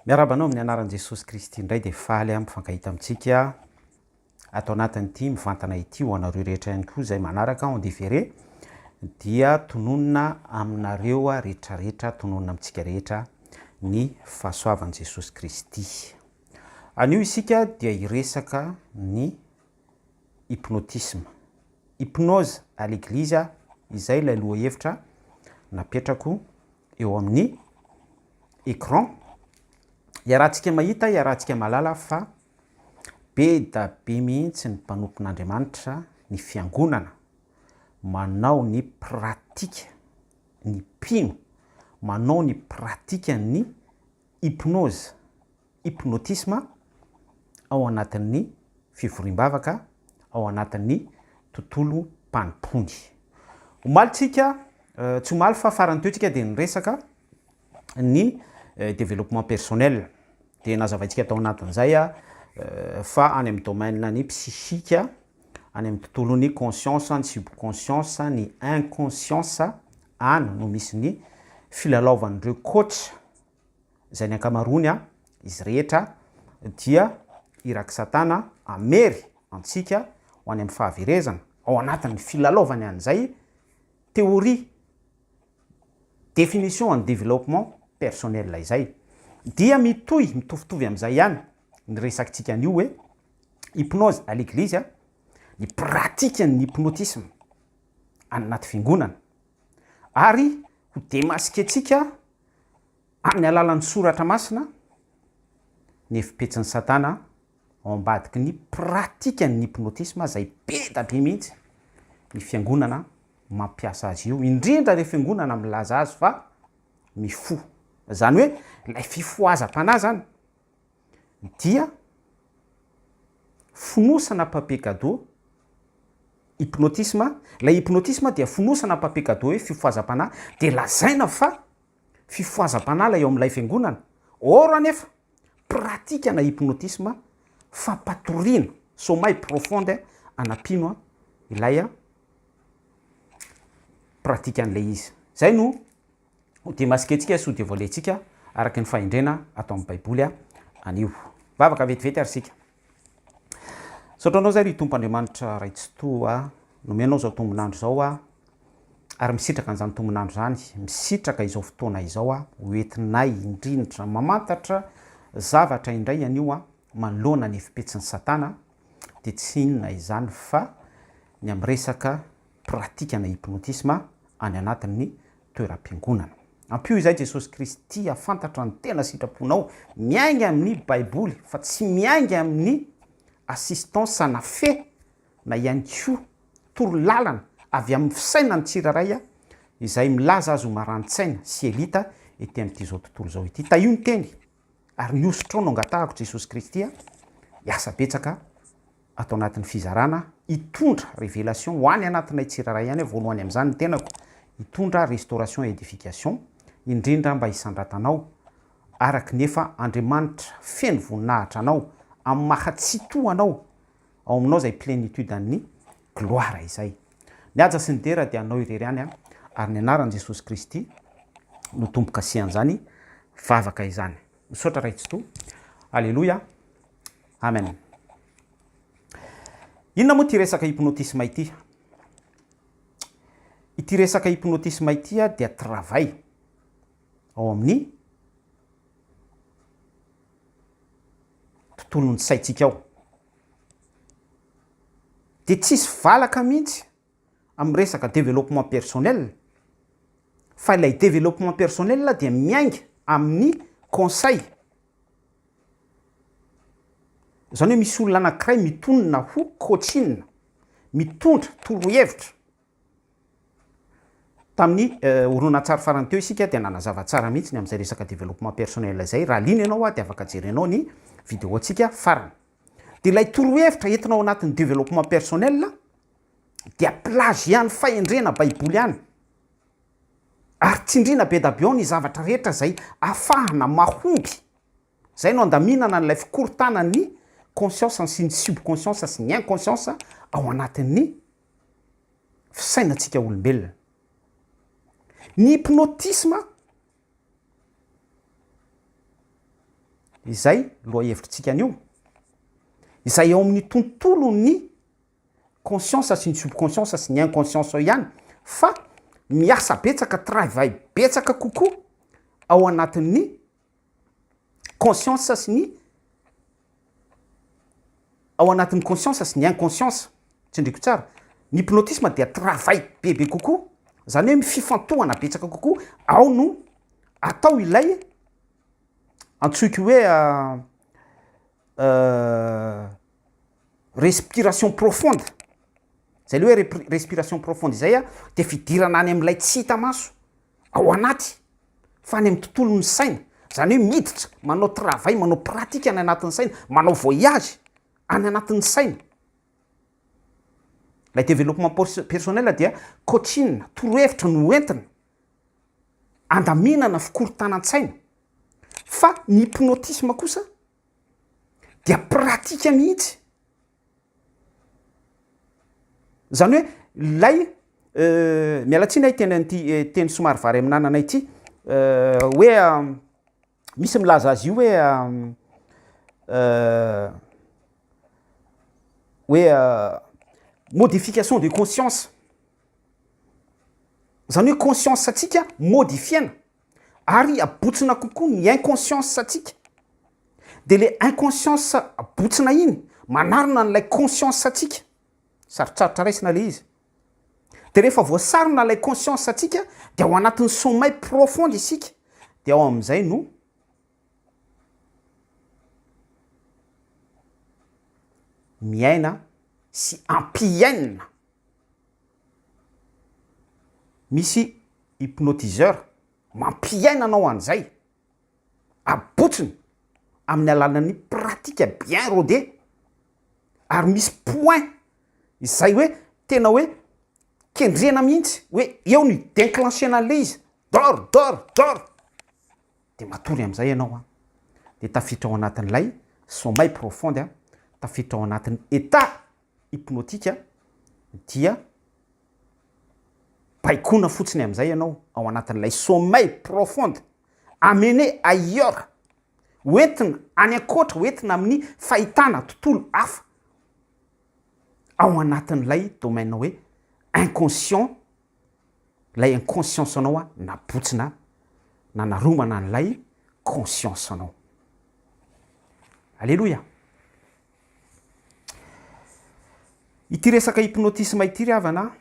Miarahaba anao amin'ny anaran'i Jesosy Kristy indray dia faly aho mifankahita amintsika ato anatin'ity mivantana ity ho anareo rehetra ihany koa izay manaraka en différé dia tononina aminareo rehetra rehetra tononina amintsika rehetra ny fahasoavan'i Jesosy Kristy. Anio isika dia hiresaka ny hypnotisme. Hypnose à l'église izay ilay lohahevitra napetrako eo amin'ny écran. Iarahantsika mahita, iarahantsika mahalala fa be da be mihitsy ny mpanompon'Andriamanitra, ny fiangonana manao ny pratique, ny mpino manao ny pratique ny hypnose, hypnotisme ao anatin'ny fivoriam-bavaka, ao anatin'ny tontolom-panompony. Omaly tsika, tsy omaly fa farany teo tsika dia niresaka ny développement personnel. Dia nazavaintsika tao anatin'izay fa any amin'ny domaine ny psychique, any amin'ny tontolon'ny conscience, ny subconscience, ny inconscience, any no misy ny filalaovan'ireo coach izay ny ankamaroany a, izy rehetra dia irak'i Satana hamery antsika ho any amin'ny fahaverezana, ao anatin'ny filalaovany an'izay théorie, définition en développement personnel izay. Dia mitohy mitovitovy amin'izay ihany ny resakitsika anio hoe hypnose à l'église, ny pratiquen'ny hypnotisme any anaty fiangonana ary ho démasquer-tsika Amin'ny alalan'ny soratra masina, ny hevi-petsin'i Satana ao ambadiky ny pratikan'ny hypnotisme izay be da be mihitsy ny fiangonana mampiasa azy io, indrindra ireo fiangonana milaza azy fa mifoha. Izany hoe ilay fifohazam-panahy izany dia fonosana papier cadeau, hypnotisme, ilay hypnotisme dia fonosana papier cadeau hoe fifohazam-panahy, dia lazaina fa Fifohazam-panala eo amin'ilay fiangonana. Or anefa, pratique na hypnotisme fampatoriana, sommeil profonde ana mpino ilay pratique an'ilay izy. Izay no ho demasquer-ntsika sy ho devoiler-ntsika araka ny fahendrena ato amin'ny Baiboly anio. Vavaka vetivety ary isika. Misaotra anao zay ry Tompo Andriamanitra Ray Tsitoha, nomenao izao tombon'andro izao aho, ary misitraka an'izany tombon'andro izany, misitraka izao fotoana izao aho, ho entinay indrindra mamantatra zavatra indray anio aho, manoloana ny hevi-petsin'i Satana, dia tsy inona izany fa ny amin'ny resaka pratika na hypnotisme any anatin'ny toeram-piangonana. Ampio izahay Jesosy Kristy hahafantatra ny tena sitraponao, miainga amin'ny Baiboly fa tsy miainga amin'ny assistance na fe na ihany koa torolalana avy amin'ny fisainan'ny tsirairay izay milaza azy ho marani-tsaina sy elita ety amin'ity izao tontolo izao ity. Tahio ny teny ary ny hosotrao no angatahako Jesosy Kristy hiasa betsaka ato anatin'ny fizarana hitondra révélation ho any anatinay tsirairay any, voalohany amin'izany ny tenako, hitondra restauration et édification, indrindra mba hisandratanao araka ny efa Andriamanitra feno voninahitra anao, amin'ny maha Tsitoha anao, ao aminao izay plénitude an'ny gloire izay. Ny haja sy ny dera dia anao irery ihany ary ny anaran'i Jesosy Kristy no tombo-kasihan'izany vavaka izany. Misaotra Ray Tsitoha. Aleloia. Amen. Inona moa ity resaka hypnotisme ity? Ity resaka hypnotisme ity dia travail ao amin'ny tontolon'ny saintsika ao. Dia tsisy valaka mihitsy amin'ny resaka développement personnel fa ilay développement personnel dia miainga amin'ny conseil. Izany hoe misy olona anankiray mitonona ho coaching, mitondra torohevitra. Tamin'ny horonantsary farany teo isika dia nanazava tsara mihitsy ny amin'izay resaka développement personnel izay. Raha liana ianao dia afaka jerenao ny vidéo-ntsika farany. Dia ilay torohevitra entina ao anatin'ny développement personnel dia plagiat ny fahendrena baiboly ihany. Ary tsindriana be da be ao ny zavatra rehetra izay afahana mahomby. Izay no andaminana an'ilay fikorontanan'ny conscience sy ny subconscience sy ny inconscience ao anatin'ny fisainantsika olombelona. Ny hypnotisme. Izay lohahevitritsika anio, izay ao amin'ny tontolon'ny conscience sy ny subconscience sy ny inconscience ao ihany fa miasa betsaka, travail betsaka kokoa ao anatin'ny conscience sy ny ao anatin'ny conscience sy ny inconscience, tsindriko tsara, ny hypnotisme dia travail bebe kokoa, zany hoe fifantohana betsaka kokoa ao no atao ilay antsoiko hoe respiration profonde, zay le hoe respiration profonde izay a de fidirana any am'ilay tsy hita maso ao anaty fa any amin'ny tontolon'ny saina, zany hoe miditra manao travail, manao pratique any anatin'ny saina, manao voyage any anatin'ny saina. Ilay développement personnel dia coaching, torohevitra no entina andaminana fikorontanan-tsaina, fa ny hypnotisme kosa dia pratique mihitsy. Zany hoe ilay miala tsiny aho hiteny an'ity teny somary vary amin'anana ity, hoe misy milaza azy io hoe hoe modification de conscience, zany hoe conscience antsika modifiena ary abotsina kokoa ny inconscience antsika, de le inconscience abotsina iny manarona an'ilay conscience antsika, sarotsarotra raisina le izy, de rehefa voasarona ilay conscience antsika de ao anatin'ny sommeil profond isika, de ao amin'izay no miaina sy ampiainina. Misy hypnotiseur mampiaina anao an'izay, abotsiny amin'ny alalan'ny pratique bien rodé ary misy point izay hoe tena hoe kendrena mihitsy hoe eo no hi-declencher-na an'ilay izy, dors, dors, dors, de matory amin'izay ianao an, de tafiditra ao anatin'ilay sommeil profond an, tafiditra ao anatin'ny état hypnotique dia baikoina fotsiny amin'izay ianao ao anatin'ilay sommeil profond, amener ailleurs, hoentina any ankoatra, hoentina amin'ny fahitana tontolo hafa ao anatin'ilay domaine hoe inconscient, ilay inconscience anao nabotsina, nanaromana an'ilay conscience anao. Aleloia! Ity resaka hypnotisme ity ry havana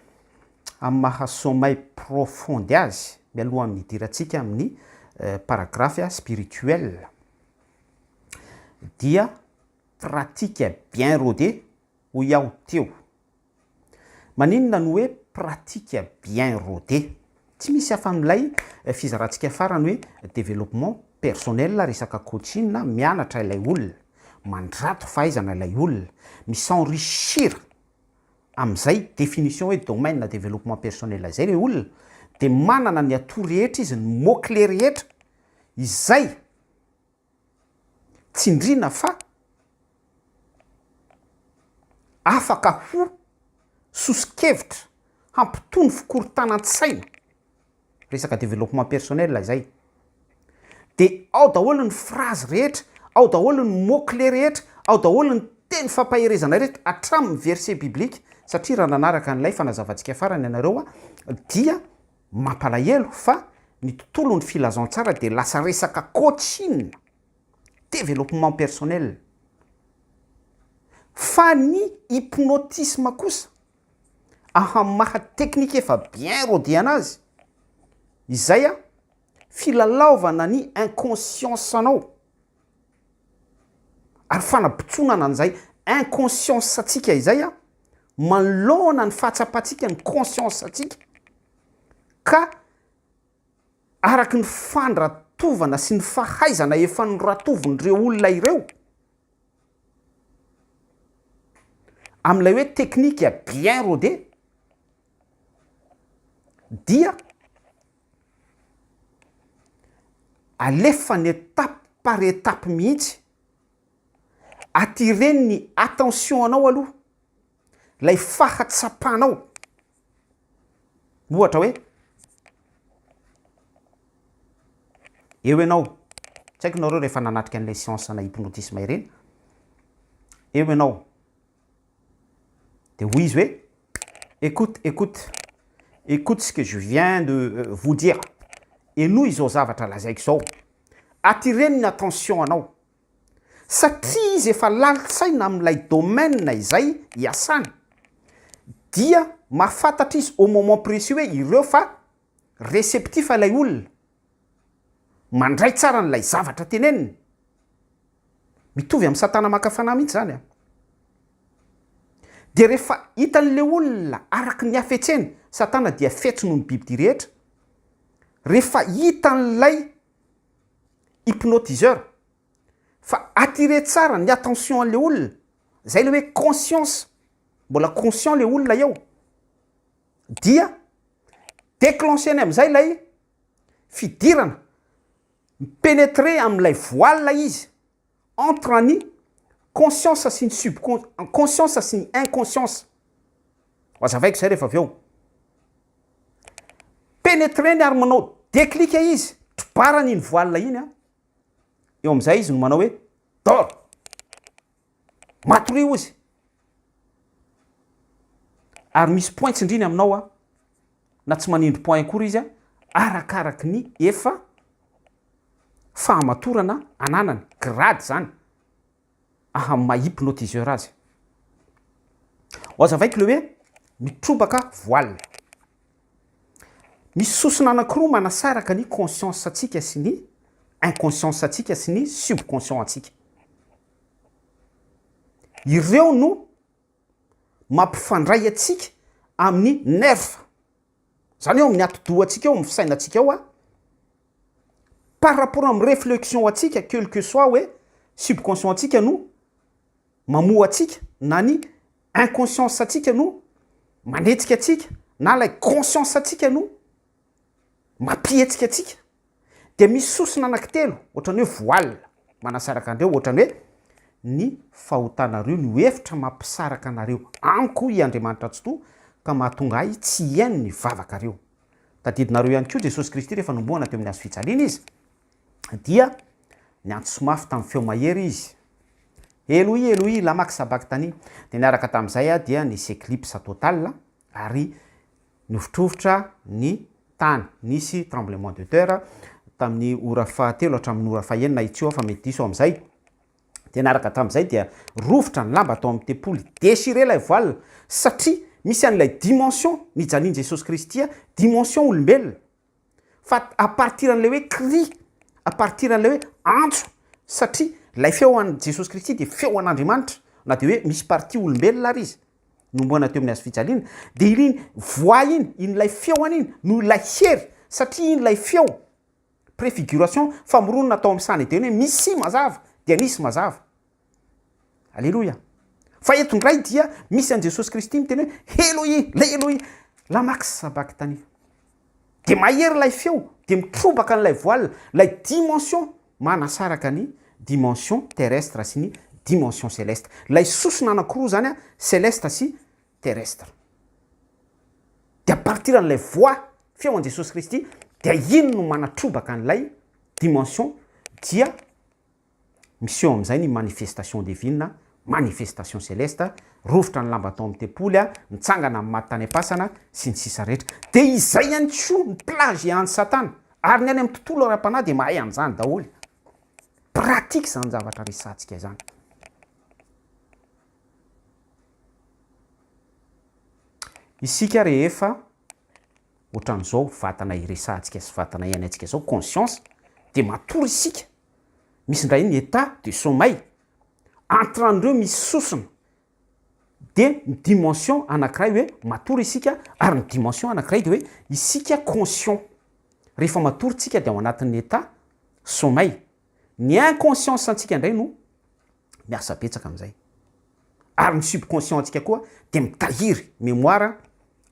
amin'ny maha sommeil profonde azy, mialohan'ny hidirantsika amin'ny paragraphe spirituel dia pratique bien rodée hoy aho teo. Maninona no hoe pratique bien rodée? Tsy misy hafa amin'ilay fizarantsika farany hoe développement personnel, resaka coaching, mianatra ilay olona, mandrato fahaizana ilay olona, mi-s'enrichir amin'izay définition hoe domaine développement personnel izay ilay olona, dia manana ny atout rehetra izy, ny mots clés rehetra izay Tsindriana fa afaka ho soso-kevitra hampitony fikorontanan-tsaina, resaka développement personnel izay, dia ao daholo ny phrase rehetra, ao daholo ny mots clés rehetra, ao daholo ny teny fampaherezana rehetra, hatramin'ny verset biblique, satria raha nanaraka an'ilay fanazavantsika farany ianareo dia Mampalahelo fa ny tontolon'ny filazantsara dia lasa resaka coaching, développement personnel. Fa ny hypnotisme kosa, amin'ny maha technique efa bien rodé anazy, izay filalaovana ny inconscience anao, ary fanabontsonana an'izay inconscience antsika izay manoloana ny fahatsapantsika ny conscience antsika, ka araky ny fandratovana sy ny fahaizana efa noratovin'ireo olona ireo amin'ilay hoe technique bien rodé dia alefany étape par étape mihitsy, attireny ny attention anao aloha Ilay fahatsapanao. Ohatra hoe, eo ianao, Tsy haiko nareo rehefa nanatrika an'ilay séance ana hypnotisme ireny, eo ianao de hoy izy hoe écoute, écoute, écoute ce que je viens de vous dire, henoy izao zavatra lazaiko izao, attireny ny attention anao, satria izy efa lalin-tsaina amin'ilay domaine izay iasany, dia mahafantatra izy au moment précis hoe ireo fa réceptif ilay olona, mandray tsara an'ilay zavatra teneniny. Mitovy amin'ny satana maka fanahy mihitsy izany an. Dia rehefa hitan'ilay olona araka ny hafetseny, satana dia fetsy noho ny bibidia rehetra, rehefa hitan'ilay hypnotiseur fa attirer tsara ny attention an'ilay olona, izay ilay hoe conscience, mbola conscient ilay olona eo, dia declencher-ny amin'izay ilay fidirana, mi-penetrer amin'ilay voile izy entre ny conscience sy ny subcon- conscience sy ny inconscience, ho azavaiko izay rehefa avy eo, penetrer-ny ary manao declic izy, trobarany iny voile iny an, eo amin'izay izy no manao hoe dors, matoria ozy, ary misy point tsindriny aminao an, na tsy manindry point akory izy an, arakaraky ny efa fahamatorana ananany, grade zany, amin'ny maha hypnotiseur azy. Ho azavaiko le hoe mitrobaka voile. Misy sosona anankiroa manasaraka ny conscience antsika sy ny inconscience antsika sy ny subconscient antsika. Ireo no mampifandray antsika amin'ny nerf, zany hoe ao amin'ny atidohantsika ao, amin'ny fisainantsika ao a, par rapport amin'ny reflexion antsika quelque soit hoe subconscient antsika no mamoha antsika na ny inconscience antsika no manetsika antsika na ilay conscience antsika no mampihetsika antsika. Dia misy sosona anankitelo, ohatran'ny hoe voile manasaraka an'ireo, ohatran'ny hoe ny fahotanareo no efitra mampisaraka anareo amiko, hoy Andriamanitra Tsitoha, ka mahatonga ahy tsy hihaino ny vavakareo. Tadidinareo ihany koa Jesosy Kristy rehefa nombohana teo amin'ny hazo fijaliana izy, dia niantso mafy tamin'ny feo mahery izy, Eloi, Eloi, lama sabaktani. Dia niaraka tamin'izay dia nisy eclipse totale ary Nihovitrovitra ny tany. Nisy tremblement de terre tamin'ny ora fahatelo hatramin'ny ora fahenina, ahitsio aho fa mety diso aho amin'izay. Dia niaraka tamin'izay dia rovitra ny lamba tao amin'ny tempoly, déchiré ilay voile, satria misy an'ilay dimension nijalian'i Jesosy Kristy, dimension olombelona. Fa à partir an'ilay hoe cri, à partir an'ilay hoe antso, satria ilay feo an'i Jesosy Kristy dia feo an'Andriamanitra, na dia hoe misy partie olombelona ary izy, nomboana teo amin'ny hazo fijaliana, dia iny voix iny, iny ilay feo any iny no ilay hery, satria iny ilay feo, préfiguration, famoronana tao amin'ny sahan'i Edena hoe misy mazava, dia nisy mazava. Aleloia! Fa eto indray dia misy an'i Jesosy Kristy miteny hoe Eloi, Eloi, lama sabaktani. Dia mahery ilay feo, dia mitrobaka an'ilay voile, ilay dimension manasaraka ny dimension terrestre sy ny dimension céleste. Ilay sosona anankiroa izany, céleste sy terrestre. Dia à partir an'ilay voix, feo an'i Jesosy Kristy, dia iny no manatrobaka an'ilay dimension, dia Miseho amin'izay ny manifestation divine, manifestation celeste, rovitra ny lamba tao amin'ny tempoly, nitsangana ny maty tany am-pasana, sy ny sisa rehetra. Dia izay ihany koa ny plagiat an'i Satana. Ary ny any amin'ny tontolo ara-panahy dia mahay an'izany daholo. Pratique izany zavatra resahantsika izany. Isika rehefa ohatran'izao vatana iresahantsika sy vatana iainantsika izao, conscience, dia matory isika. Misy indray ny état de sommeil, entre an'ireo misy sosona, dia ny dimension anankiray hoe matory isika, ary ny dimension anankiray dia hoe isika conscient. Rehefa matory tsika dia ao anatin'ny état sommeil. Ny inconscience antsika indray no miasa betsaka amin'izay. Ary ny subconscient antsika koa dia mitahiry mémoire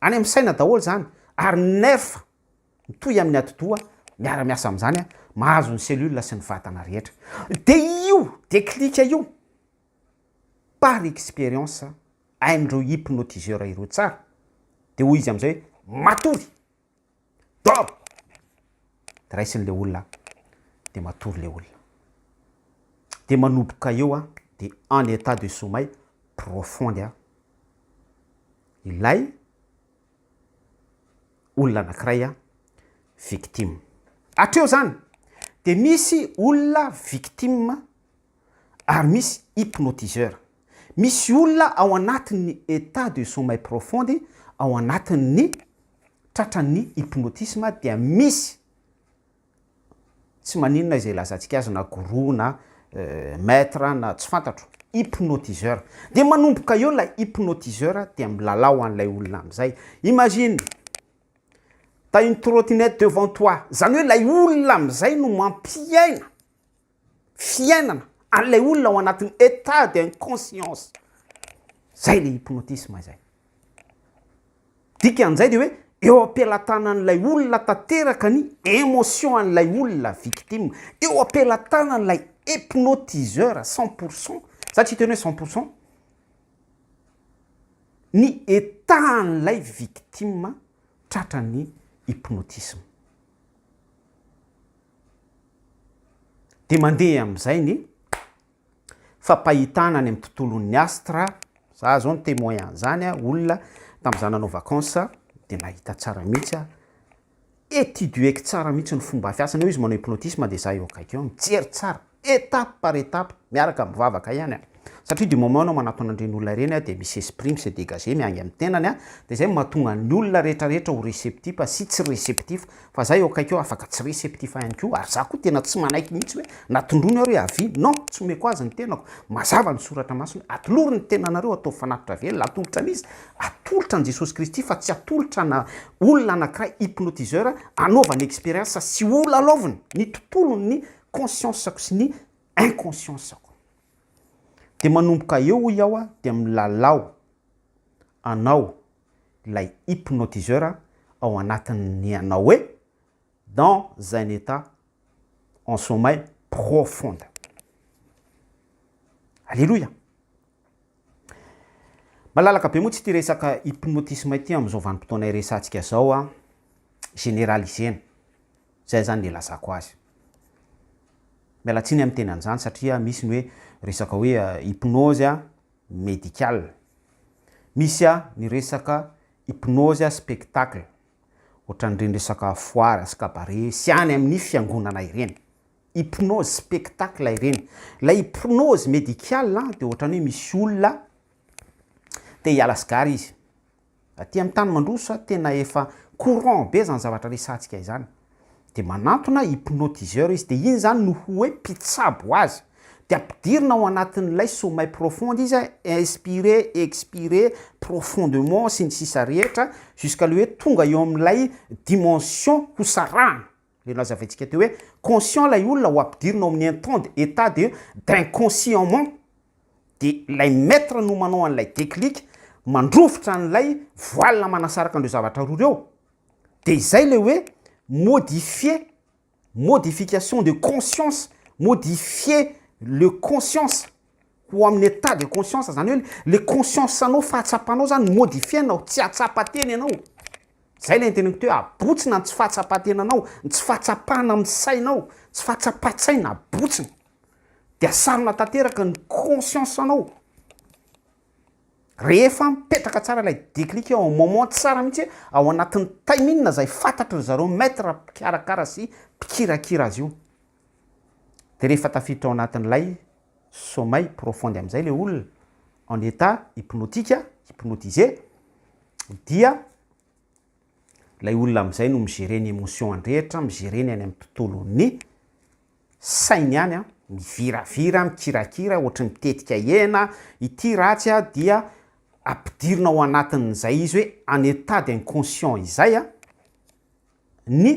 any amin'ny saina daholo izany, ary ny nerf mitohy amin'ny atidoha miara-miasa amin'izany mahazo ny cellule sy ny vatana rehetra. Dia io déclic io par expérience hain'ireo hypnotiseur ireo tsara, dia hoy izy amin'izay hoe matory! Dors! Dia raisin'ilay olona dia matory ilay olona. Dia manomboka eo an, dia en état de sommeil profonde an, ilay olona anankiray an, victime. Hatreo izany dia misy olona victime ary misy hypnotiseur. Misy olona ao anatin'ny état de sommeil profonde, ao anatin'ny tratran'ny hypnotisme dia misy Tsy maninona izay ilazantsika azy na gourou na maître na tsy fantatro, hypnotiseur. Dia manomboka eo ilay hypnotiseur dia milalao an'ilay olona amin'izay. Imagine, t'as une trottinette devant toi, izany hoe ilay olona amin'izay no mampiaina fiainana an'ilay olona ao anatin'ny état d'inconscience. Zay le hypnotisme izay. Dikan'izay dia hoe eo am-pelatanan'ilay olona tanteraka ny émotion an'ilay olona victime, eo am-pelatanan'ilay hypnotiseur 100%, za tsy hiteny hoe 100%, ny état an'ilay victime tratran'ny hypnotisme. Dia mandeha amin'izay ny fampahitana any amin'ny tontolon'ny astre, za zao no témoin an'izany a, olona tamin'izaho nanao vacances dia nahita tsara mihitsy aho, étudier-ko tsara mihitsy ny fomba fiasany, eo izy manao hypnotisme dia za eo akaiky eo mijery tsara étape par étape miaraka mivavaka ihany a, satria du moment anao manatona an'ireny olona ireny a dia misy esprit mi se dégager miainga amin'ny tenany a, dia zay no mahatonga ny olona rehetrarehetra ho réceptif sy tsy réceptif Fa za eo akaiky eo afaka tsy receptif ihany koa ary za koa tena tsy manaiky mihitsy hoe na tondroiny ary hoe avia, non, tsy omeko azy ny tenako, mazava ny soratra masina hoe atolory ny tenanareo ataovy fanatitra velona, atolotra an'iza? Atolotra an'i Jesosy Kristy fa tsy atolotra ana olona anankiray hypnotiseur anaovany experience sy ho lalaoviny ny tontolon'ny conscience-ko sy ny inconscience-ko. Dia manomboka eo hoy aho dia milalao anao ilay hypnotiseur ao anatin'ny anao hoe dans un état en sommeil profonde. Alléluia! Malalaka be moa tsy ity resaka hypnotisme ity amin'izao vanim-potoana iresahantsika izao an, généraliser-na, zay zany ny ilazako azy. Miala tsiny amin'ny teny an'izany satria misy ny hoe resaka hoe hypnose médical, Misy ny resaka hypnose spectacle, ohatran'ireny resaka foire sy cabaret sy any amin'ny fiangonana ireny. Hypnose spectacle ireny. Ilay hypnose médicale dia ohatran'ny hoe misy olona te hiala sigara izy. Aty amin'ny tany mandroso tena efa courant be izany zavatra resahantsika izany. Dia manantona hypnotiseur izy, dia iny izany no ho hoe mpitsabo azy. Dia ampidirina ao anatin'ilay sommeil profond izy, inspirer, expirer profondement sy ny sisa rehetra, jusqu'à le hoe tonga eo amin'ilay dimension hosarahana. Ilay nozavaintsika teo hoe conscient ilay olona ho ampidirina ao amin'ny intende, état de d'inconsciemment. Dia ilay maître no manao an'ilay déclic, mandrovitra an'ilay voile manasaraka an'ireo zavatra roa ireo. Dia izay ilay hoe modifier, modification de conscience, modifier le conscience ho amin'ny état de conscience, zany hoe le conscience anao, fahatsapanao zany modifier-nao, tsy hahatsapa tena ianao. Zay ilay noteneniko teo hoe abotsina ny tsy fahatsapan-tenanao, ny tsy fahatsapana amin'ny sainao, tsy fahatsapan-tsaina abotsina. Dia sarona tanteraka ny conscience anao. Rehefa mipetraka tsara ilay déclic ao amin'ny moment tsara mihitsy ao anatin'ny timing izay fantatry ry zareo maître mpikarakara sy mpikirakira azy io. Dia rehefa tafiditra ao anatin'ilay sommeil profonde amin'izay ilay olona en état hypnotique, hypnotisé, dia ilay olona amin'izay no mi-gérer ny émotion-ny rehetra, mi-gérer ny any amin'ny tontolon'ny sainy ihany an, miviravira, mikirakira, ohatry ny mitetika hena, ity ratsy an dia ampidirina ao anatin'izay izy hoe en état d'inconscient izay an, ny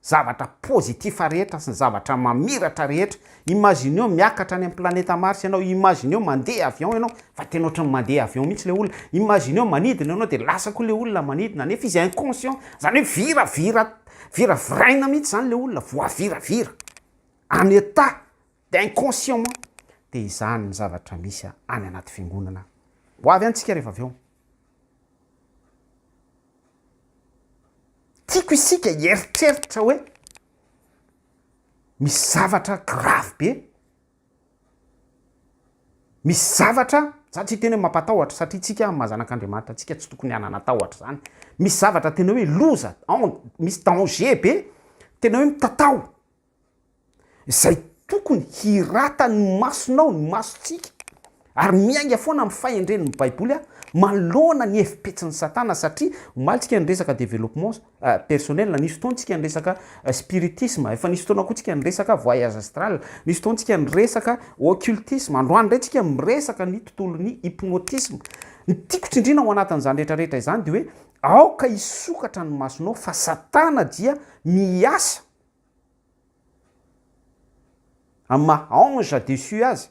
zavatra positif rehetra sy ny zavatra mamiratra rehetra, imagineo miakatra any amin'ny planeta Mars ianao, imagineo mandeha avion ianao, fa tena ohatry ny mandeha avion mihitsy ilay olona, imagineo manidina ianao dia lasa koa ilay olona manidina nefa izy inconscient, izany hoe viravira Viraviraina mihitsy zany le olona, voaviravira en état d'inconsciement, de izany ny zavatra misy any anaty fiangonana. Ho avy any tsika rehefa avy eo. Tiako isika hieritreritra hoe misy zavatra grave be. Misy zavatra, za tsy hiteny hoe mampatahotra satria tsika amin'ny maha zanak'Andriamanitra antsika tsy tokony hanana tahotra zany. Misy zavatra tena hoe loza, en, misy danger be, tena hoe mitatao. Izay tokony hiratan'ny masonao, ny masontsika, ary miainga foana amin'ny fahendren'ny Baiboly manoloana ny hevi-petsin'i Satana satria omaly tsika niresaka développement personnel, nisy fotoana tsika niresaka spiritisme, efa nisy fotoana koa tsika niresaka voyage astral, nisy fotoana tsika niresaka occultisme, androany indray tsika miresaka ny tontolon'ny hypnotisme. Ny tiako tsindriana ao anatin'izany rehetra rehetra izany dia hoe aoka hisokatra ny masonao fa Satana dia miasa amin'ny maha ange déchu azy,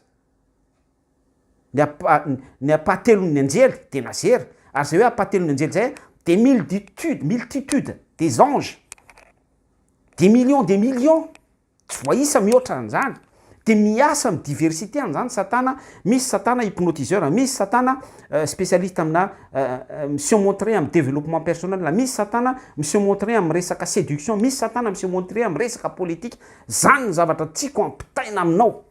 ny ampa- ny ampahatelon'ny anjely dia nazera, ary izay hoe ampahatelon'ny anjely izay des multitudes, multitude des anges, des millions des millions, tsy voaisa mihoatra an'izany, dia miasa amin'ny diversité an'izany satana, misy satana hypnotiseur, misy satana spécialiste amina mi-se montrer amin'ny développement personnel, misy satana mi-se montrer amin'ny resaka séduction, misy satana mi-se montrer amin'ny resaka politique, zany ny zavatra tiako ampitaina aminao.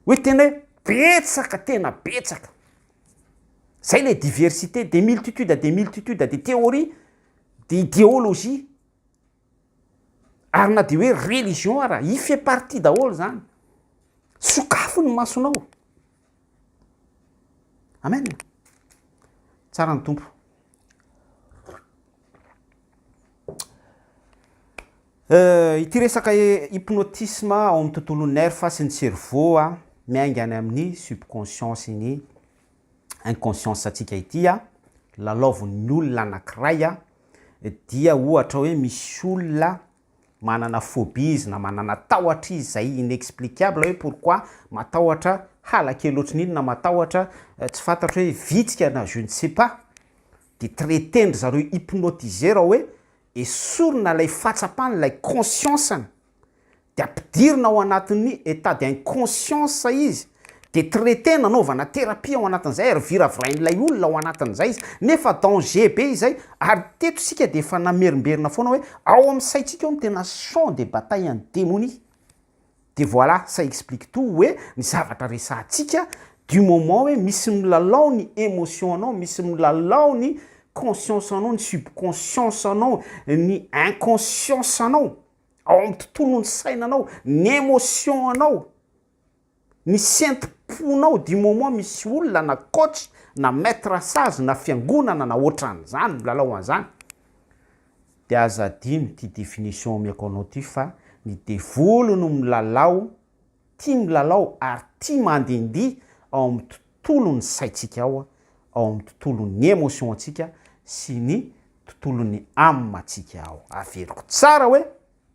Hoe tena hoe betsaka, tena betsaka. Zay le diversité, des multitudes, des multitudes de théories, d'idéologie. Ary na dia hoe religion ara, il fait partie daholo zany. Sokafo ny masonao. Amen. Tsara ny Tompo. Ity resaka hypnotisme ao amin'ny tontolon'ny nerf sy ny cerveau miainga any amin'ny subconscient sy ny inconscience antsika ity, lalaovin'ny olona anankiray dia ohatra hoe misy olona manana phobie izy na manana tahotra izy izay inexplicable hoe pourquoi matahotra hala kely ohatry ny inona matahotra tsy fantatro hoe vitsika na je ne sais pas de traiter-ndry zareo hypnotiseur hoe esorina ilay fahatsapany ilay conscience-ny de ampidirina ao anatin'ny état d'inconscience izy, de traiter-na, anaovana thérapie ao anatin'izay ary viravirain'ilay olona ao anatin'izay izy, nefa danger be izay, ary teto isika de efa namerimberina foana hoe ao amin'ny saintsika ao no tena champ de bataille an'ny demonia, de voilà ça explique tout hoe ny zavatra resahantsika du moment hoe misy milalao ny émotion anao, misy milalao ny conscience anao, ny subconscience anao, ny inconscience anao, ao amin'ny tontolon'ny sainanao, ny émotion anao, ny sentim-ponao du moment misy olona na coach na maître sage na fiangonana na ohatran'izany milalao an'izany de aza adino ity définition omeko anao ity fa ny devoly no milalao, tia milalao ary tia mandehandeha ao amin'ny tontolon'ny saintsika ao, ao amin'ny tontolon'ny émotion antsika sy ny tontolon'ny âme antsika ao. Averiko tsara hoe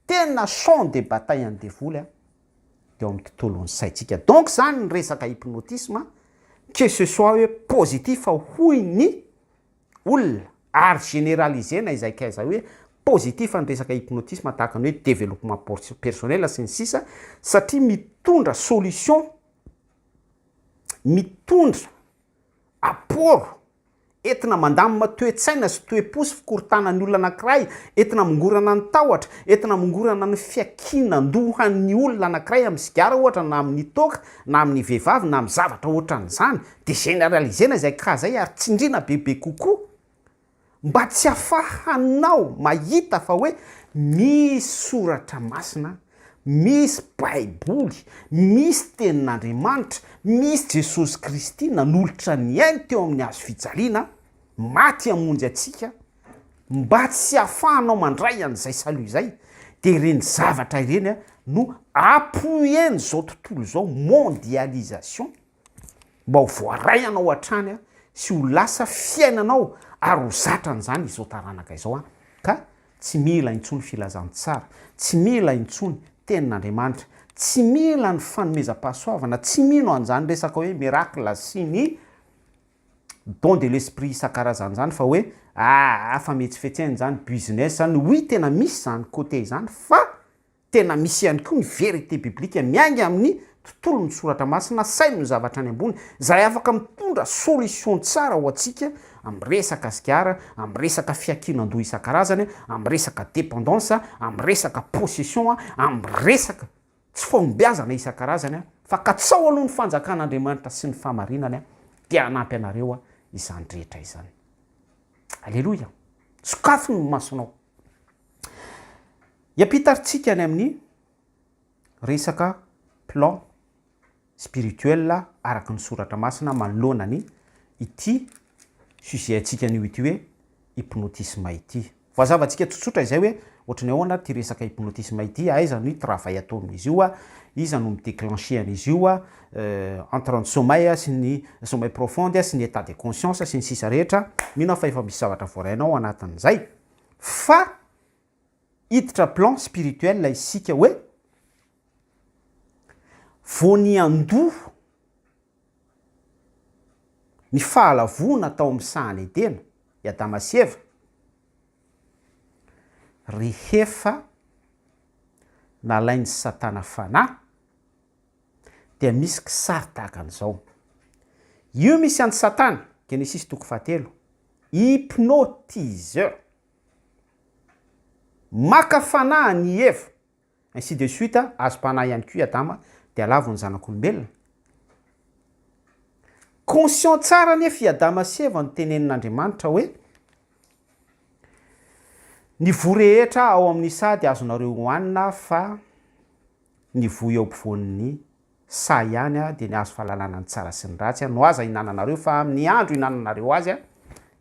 tena champ de bataille an'ny devoly dia ao amin'ny tontolon'ny saintsika. Donc zany ny resaka hypnotisme, que ce soit hoe positif hoy ny olona ary généraliser-na izay cas izay hoe positif ny resaka hypnotisme tahaka ny hoe développement personnel sy ny sisa satria mitondra solution, mitondra apport entina mandamina toe-tsaina sy toe-po sy fikorontanan'ny olona anankiray, entina hamongorana ny tahotra, entina hamongorana ny fiankinan-dohan'ny olona anankiray amin'ny sigara ohatra na amin'ny toaka na amin'ny vehivavy na amin'ny zavatra ohatran'izany, dia généraliser-na izay cas izay ary tsindriana bebe kokoa mba tsy hafahanao mahita fa hoe misy soratra masina, misy baiboly, misy tenin'Andriamanitra, misy Jesosy Kristy nanolotra ny ainy teo amin'ny hazo fijaliana, maty hamonjy antsika, mba tsy hafahanao mandray an'izay salut izay, dia ireny zavatra ireny no appuyer-n'izao tontolo izao, mondialisation, mba ho voaray anao hatrany sy ho lasa fiainanao ary ho zatra an'izany izao taranaka izao an, ka tsy mila intsony filazantsara, tsy mila intsony tenin'Andriamanitra, tsy mila ny fanomezam-pahasoavana, tsy mino an'izany resaka hoe miracle sy ny don de l'esprit isan-karazany izany fa hoe aa fametsifetsena izany, business izany, oui tena misy izany côté izany fa Tena misy ihany koa ny vérité biblique miainga amin'ny tontolon'ny soratra masina, saino ny zavatra any ambony, izay afaka mitondra solution tsara ho antsika amin'ny resaka sigara, amin'ny resaka fiankinan-doha isan-karazany, amin'ny resaka dépendance, amin'ny resaka possession, amin'ny resaka tsy fahombiazana isan-karazany. Fa katsao aloha ny fanjakan'Andriamanitra sy ny fahamarinany dia hanampy anareo izany rehetra izany. Aleloia! Sokafy ny masonao. Hiampitarintsika any amin'ny resaka plan spirituel araka ny soratra masina manoloana ny ity sujet antsika anio ity hoe hypnotisme ity. Voazavantsika tsotsotra izay hoe ohatry ny ahoana ity resaka hypnotisme ity, aiza ny travail atao amin'izy io, iza no mi-declencher an'izy io, entre ny sommeil sy ny sommeil profond sy ny état de conscience sy ny sisa rehetra, mino aho fa efa misy zavatra voarainao anatin'izay fa hiditra plan spirituel isika hoe vao niandoha ny fahalavoana tao amin'ny sahan'i Edena i Adama sy Eva, rehefa nalain'i Satana fanahy, dia misy kisary tahaka an'izao. Io misy an'i Satana, Genesisy toko fahatelo, hypnotiseur. Maka fanahy an'i Eva, ainsi de suite, azom-panahy ihany koa i Adama dia lavo ny zanak'olombelona. Conscient tsara anefa i Adama sy Eva notenenin'Andriamanitra hoe, Ny voa rehetra ao amin'ny saha dia azonareo hohanina fa ny voa eo ampovoan'ny saha ihany dia ny hazo fahalalana ny tsara sy ny ratsy no aza hinananareo fa amin'ny andro hinananareo azy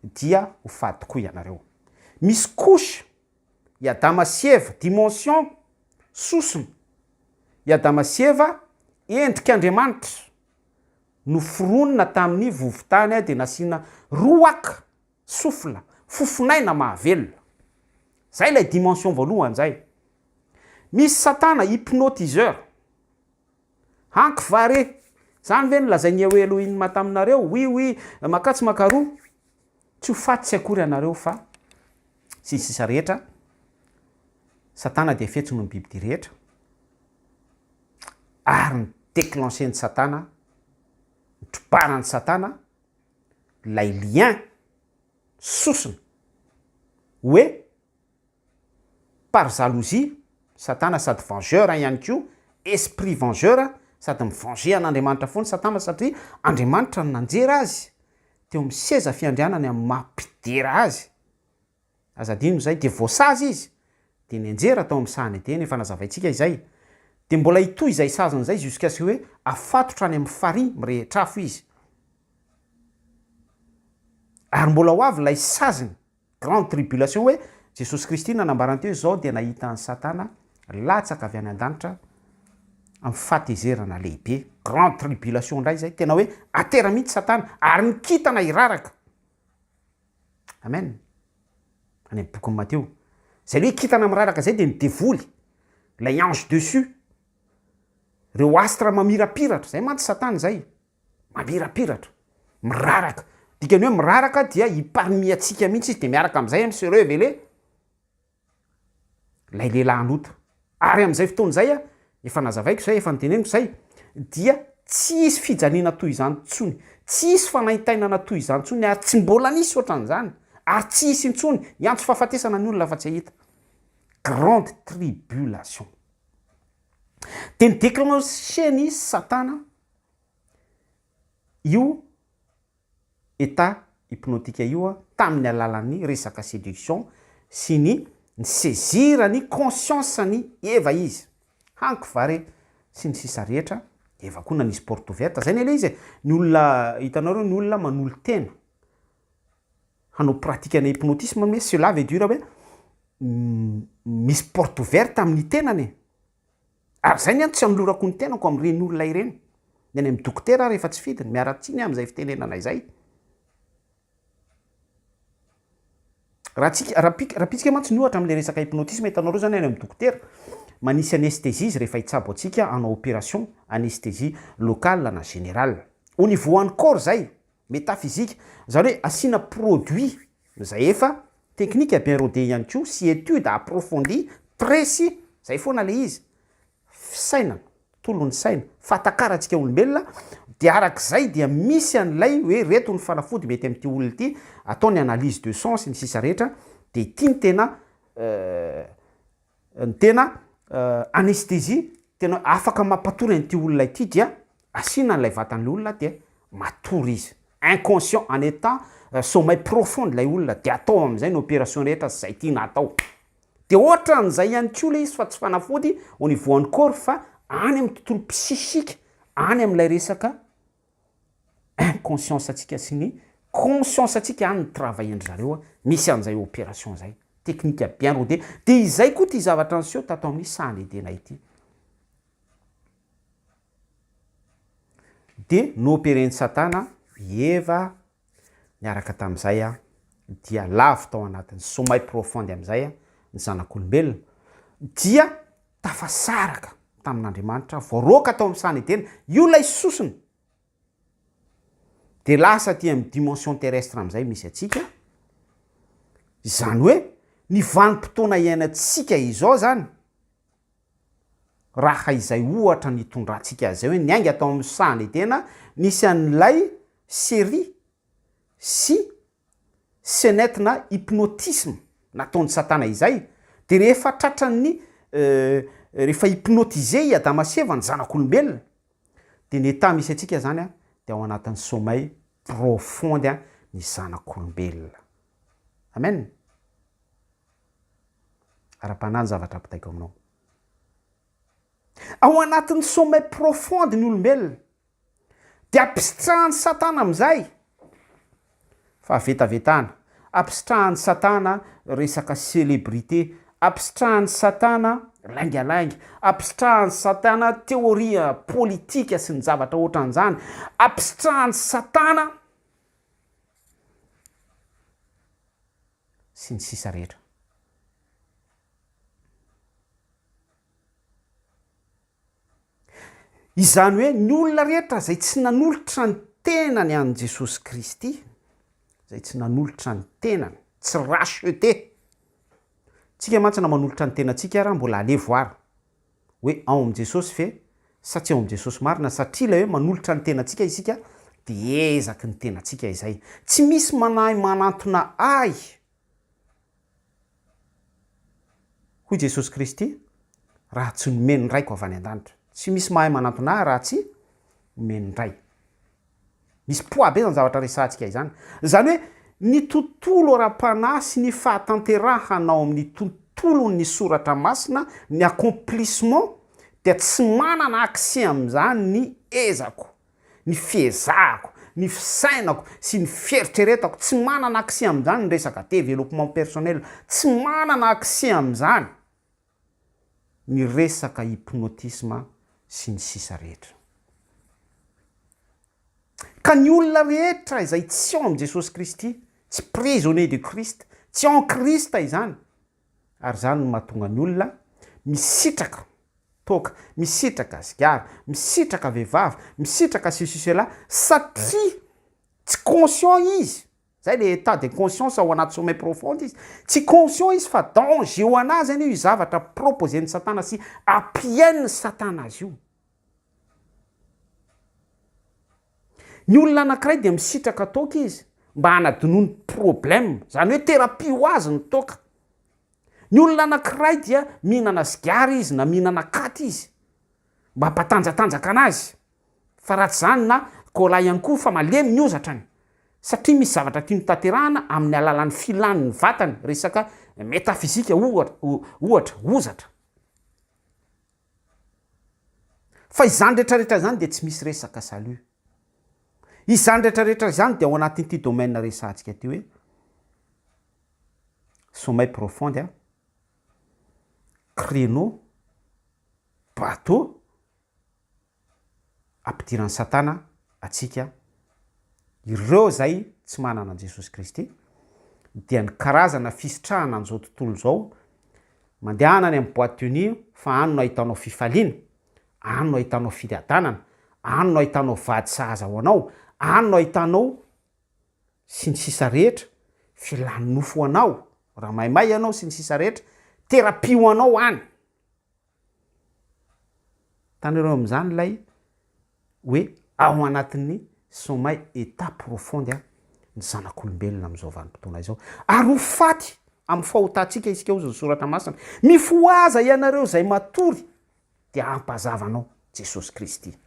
dia ho faty koa ianareo. Misy couche i Adama sy Eva, dimension, sosona, i Adama sy Eva, endrik'Andriamanitra, noforonina tamin'ny vovo-tany dia nasiana roak, souffle, fofon'aina mahavelona. Zay ilay dimension voalohany zay. Misy satana hypnotiseur. Hanky va re? Zany ve no lazain'i Yahweh Elohim taminareo? Oui, oui, makatsy makaroa. Tsy ho faty tsy akory ianareo fa sy ny sisa rehetra. Satana dia fetsy noho ny bibidia rehetra. Ary ny declencher-n'i Satana, ny trobaran'i Satana, ilay lien, sosona, hoe par jalousie, Satana sady vengeur ihany koa, esprit vengeur, sady mi-venger an'Andriamanitra foana Satana satria Andriamanitra no nanjera azy teo amin'ny seza fiandrianany amin'ny maha mpidera azy. Aza adino izay, dia voasazy izy, dia nianjera tao amin'ny sahan'i Edena, efa nazavaintsika izay. Dia mbola hitohy izay saziny izay jusqu'à ce hoe afatotra any amin'ny farihy mirehitra afo izy. Ary mbola ho avy ilay saziny. Grande tribulation hoe Jesosy Kristy nanambara ny teo izao dia nahita an'i Satana latsaka avy any an-danitra amin'ny fahatezerana lehibe. Grande tribulation indray izay, tena hoe atera mihitsy Satana ary ny kintana hiraraka. Amen. Any amin'ny bokin'i Matio. Izay hoe kintana miraraka izay dia ny devoly, ilay ange dessus, ireo astre mamirapiratra, izay mantsy Satana izay. Mamirapiratra, miraraka. Dikany hoe miraraka dia i parmi antsika mihitsy izy dia miaraka amin'izay mi se reveler ilay lehilahy nota. Ary amin'izay fotoana izay, efa nazavaiko izay, efa noteneniko izay, dia tsy hisy fijaliana toy izany intsony, tsy hisy fanaintainana toy izany intsony ary tsy mbola nisy ohatran'izany ary tsy hisy intsony, hiantso fahafatesana ny olona fa tsy hahita. Grande tribulation. Dia ni-declencher-n'i Satana io état hypnotique io tamin'ny alalan'ny resaka séduction sy ny ni-saisir ny conscience-n'i Eva izy. Hanko va re? Sy ny sisa rehetra. Eva koa nanisy porte ouverte. Zay anie le izy e. Ny olona, hitanareo ny olona manolo-tena hanao pratique ana hypnotisme mais cela veut dire hoe misy porte ouverte amin'ny tenany e. Ary izay ny ahy tsy anolorako ny tenako amin'ireny olona ireny. Ny any amin'ny dokotera aho rehefa tsy fidiny, miara-tsiny aho amin'izay fitenenana izay. Raha tsika, raha pika, raha pitsika mantsy ny ohatra amin'ilay resaka hypnotisme, hitanareo izany any amin'ny dokotera, manisy anesthésie izy rehefa hitsabo antsika hanao opération, anesthésie locale na générale. Au niveau an'ny corps izay, métaphysique, izany hoe asiana produit izay efa technique bien rodé ihany koa sy étude approfondie, précis, izay foana ilay izy, fisainana, tolon'ny saina, fahatakarantsika olombelona, dia arak'izay dia misy an'ilay hoe reto ny fanafody mety amin'ity olona ity, atao ny analyse de sang sy ny sisa rehetra, dia ity ny tena ny tena anesthésie. tena hoe afaka mampatory an'ity olona ity dia asiana an'ilay vatan'ilay olona dia matory izy. Inconscient, en état sommeil profond ilay olona dia atao amin'izay ny opération rehetra sy izay tiana atao. Dia ohatran'izay ihany koa ilay izy fa tsy fanafody au niveau an'ny corps fa any amin'ny tontolo psychique, any amin'ilay resaka inconscience antsika sy ny conscience antsika any ny travailler-ndry zareo misy an'izay opération izay. Technique bien rodé. Dia izay koa ity zavatra niseho tato amin'ny sahan'Edena ity. Dia noperen'i Satana i Eva niaraka tamin'izay dia lavo tao anatin'ny sommeil profond amin'izay ny zanak'olombelona dia tafasaraka tamin'Andriamanitra, voaroaka tao amin'ny sahan'Edena, io ilay sosona. Dia lasa aty amin'ny dimension terrestre amin'izay misy antsika, izany hoe ny vanim-potoana iainantsika izao izany, raha izay ohatra nitondrantsika azy izay hoe niainga tao amin'ny sahan'Edena nisy an'ilay série sy Chaînette na hypnotisme nataon'i satana izay dia rehefa tratran'ny rehefa hypnotisé i Adama sy Eva ny zanak'olombelona dia ny état misy antsika zany a dia ao anatin'ny sommeil profonde ny zanak'olombelona. Amen. Ara-panahy ny zavatra ampitaiko aminao. Ao anatin'ny sommeil profonde ny olombelona. Dia ampisitrahan'i Satana amin'izay fahavetavetana, ampisitrahan'i Satana resaka célébrité, ampisitrahan'i Satana laingalainga, ampisitrahan'i Satana théorie politique sy ny zavatra ohatran'izany, ampisitrahan'i Satana sy ny sisa rehetra. Izany hoe ny olona rehetra izay tsy nanolotra ny tenany an'i Jesosy Kristy, izay tsy nanolotra ny tenany, tsy racheté. Tsika mantsy na manolotra ny tenantsika ara mbola allez voir hoe ao amin'i Jesosy ve sa tsy ao amin'i Jesosy marina satria ilay hoe manolotra ny tenantsika isika dia ezaky ny tenantsika izay. Tsy misy manahy manantona ahy Hoy Jesosy Kristy, Raha tsy nomen'ny Raiko avy any an-danitra. Tsy misy mahay manantona Ahy raha tsy omen'ny Ray. Misy poids be izany zavatra resahantsika izany. Izany hoe ny tontolo ara-panahy sy ny fahatanterahana ao amin'ny tontolon'ny soratra masina, ny accomplissement, dia tsy manana accès amin'izany ny ezako. ny fiezahako, ny fisainako sy ny fieritreretako, tsy manana accès amin'izany ny resaka développement personnel, tsy manana accès amin'izany ny resaka hypnotisme sy ny sisa rehetra. Ka ny olona rehetra izay tsy ao amin'i Jesosy Kristy, tsy prisonnier de Christ, tsy en Christ izany, Ary izany no mahatonga ny olona misitraka toaka, misitraka sigara, misitraka vehivavy, misitraka ceci cela satria tsy conscient izy, zay le état de conscience ao anaty sommeil profond izy, tsy conscient izy fa danger ho anazy anie io zavatra proposer-n'i satana sy ampiain'i satana azy io. Ny olona anankiray dia misitraka toaka izy mba hanadinoany problème, izany hoe thérapie ho azy ny toaka. Ny olona anankiray dia mihinana sigara izy na mihinana katy izy mba hampatanjatanjaka anazy, fa raha tsy izany na cola ihany koa fa malemy ny hozatrany satria misy zavatra tiany tanterahana amin'ny alalan'ny filan'ny vatany, resaka metafizika ohatra, hozatra. Fa izany rehetra rehetra izany dia tsy misy resaka salut. Izany rehetra rehetra izany dia ao anatin'ity domaine resahantsika ity hoe sommeil profond a, créneau, bateau, ampidiran'i satana antsika ireo izay tsy manana an'i Jesosy Kristy dia ny karazana fisitrahana an'izao tontolo izao, mandehana any amin'ny boite de nuit fa any no ahitanao fifaliana, any no ahitanao fiadanana, any no ahitanao vady sahaza ho anao, any no ahitanao sy ny sisa rehetra, filan'ny nofo ho anao, raha maimay ianao sy ny sisa rehetra, thérapie ho anao any. Hitanareo amin'izany ilay hoe ao anatin'ny sommeil état profond ny zanak'olombelona amin'izao vanim-potoana izao. Ary ho faty amin'ny fahotantsika isika hozy ny soratra masina. Mifohaza ianareo izay matory. Dia hampazava anao Jesosy Kristy.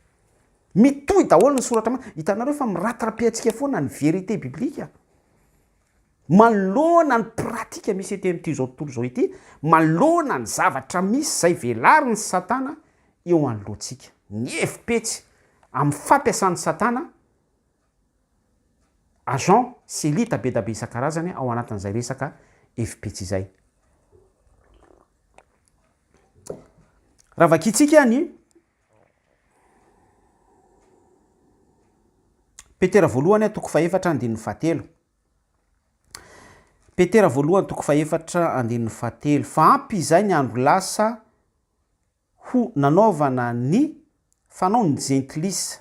Mitohy daholo ny soratra masina. Hitanareo fa mi-rattraper antsika foana ny vérité biblique. Manoloana ny pratique misy ety amin'ity izao tontolo izao ity, manoloana ny zavatra misy izay velarin'i Satana eo anoloantsika. Ny hevi-petsy amin'ny fampiasan'i Satana agent sy elite be da be isan-karazany ao anatin'izay resaka hevi-petsy izay. Raha vakintsika ny Petera voalohany toko fahefatra andininy fahatelo. Petera voalohany toko fahefatra andininy fahatelo. Fa ampy izay ny andro lasa ho nanaovana ny fanaon'ny jentilisa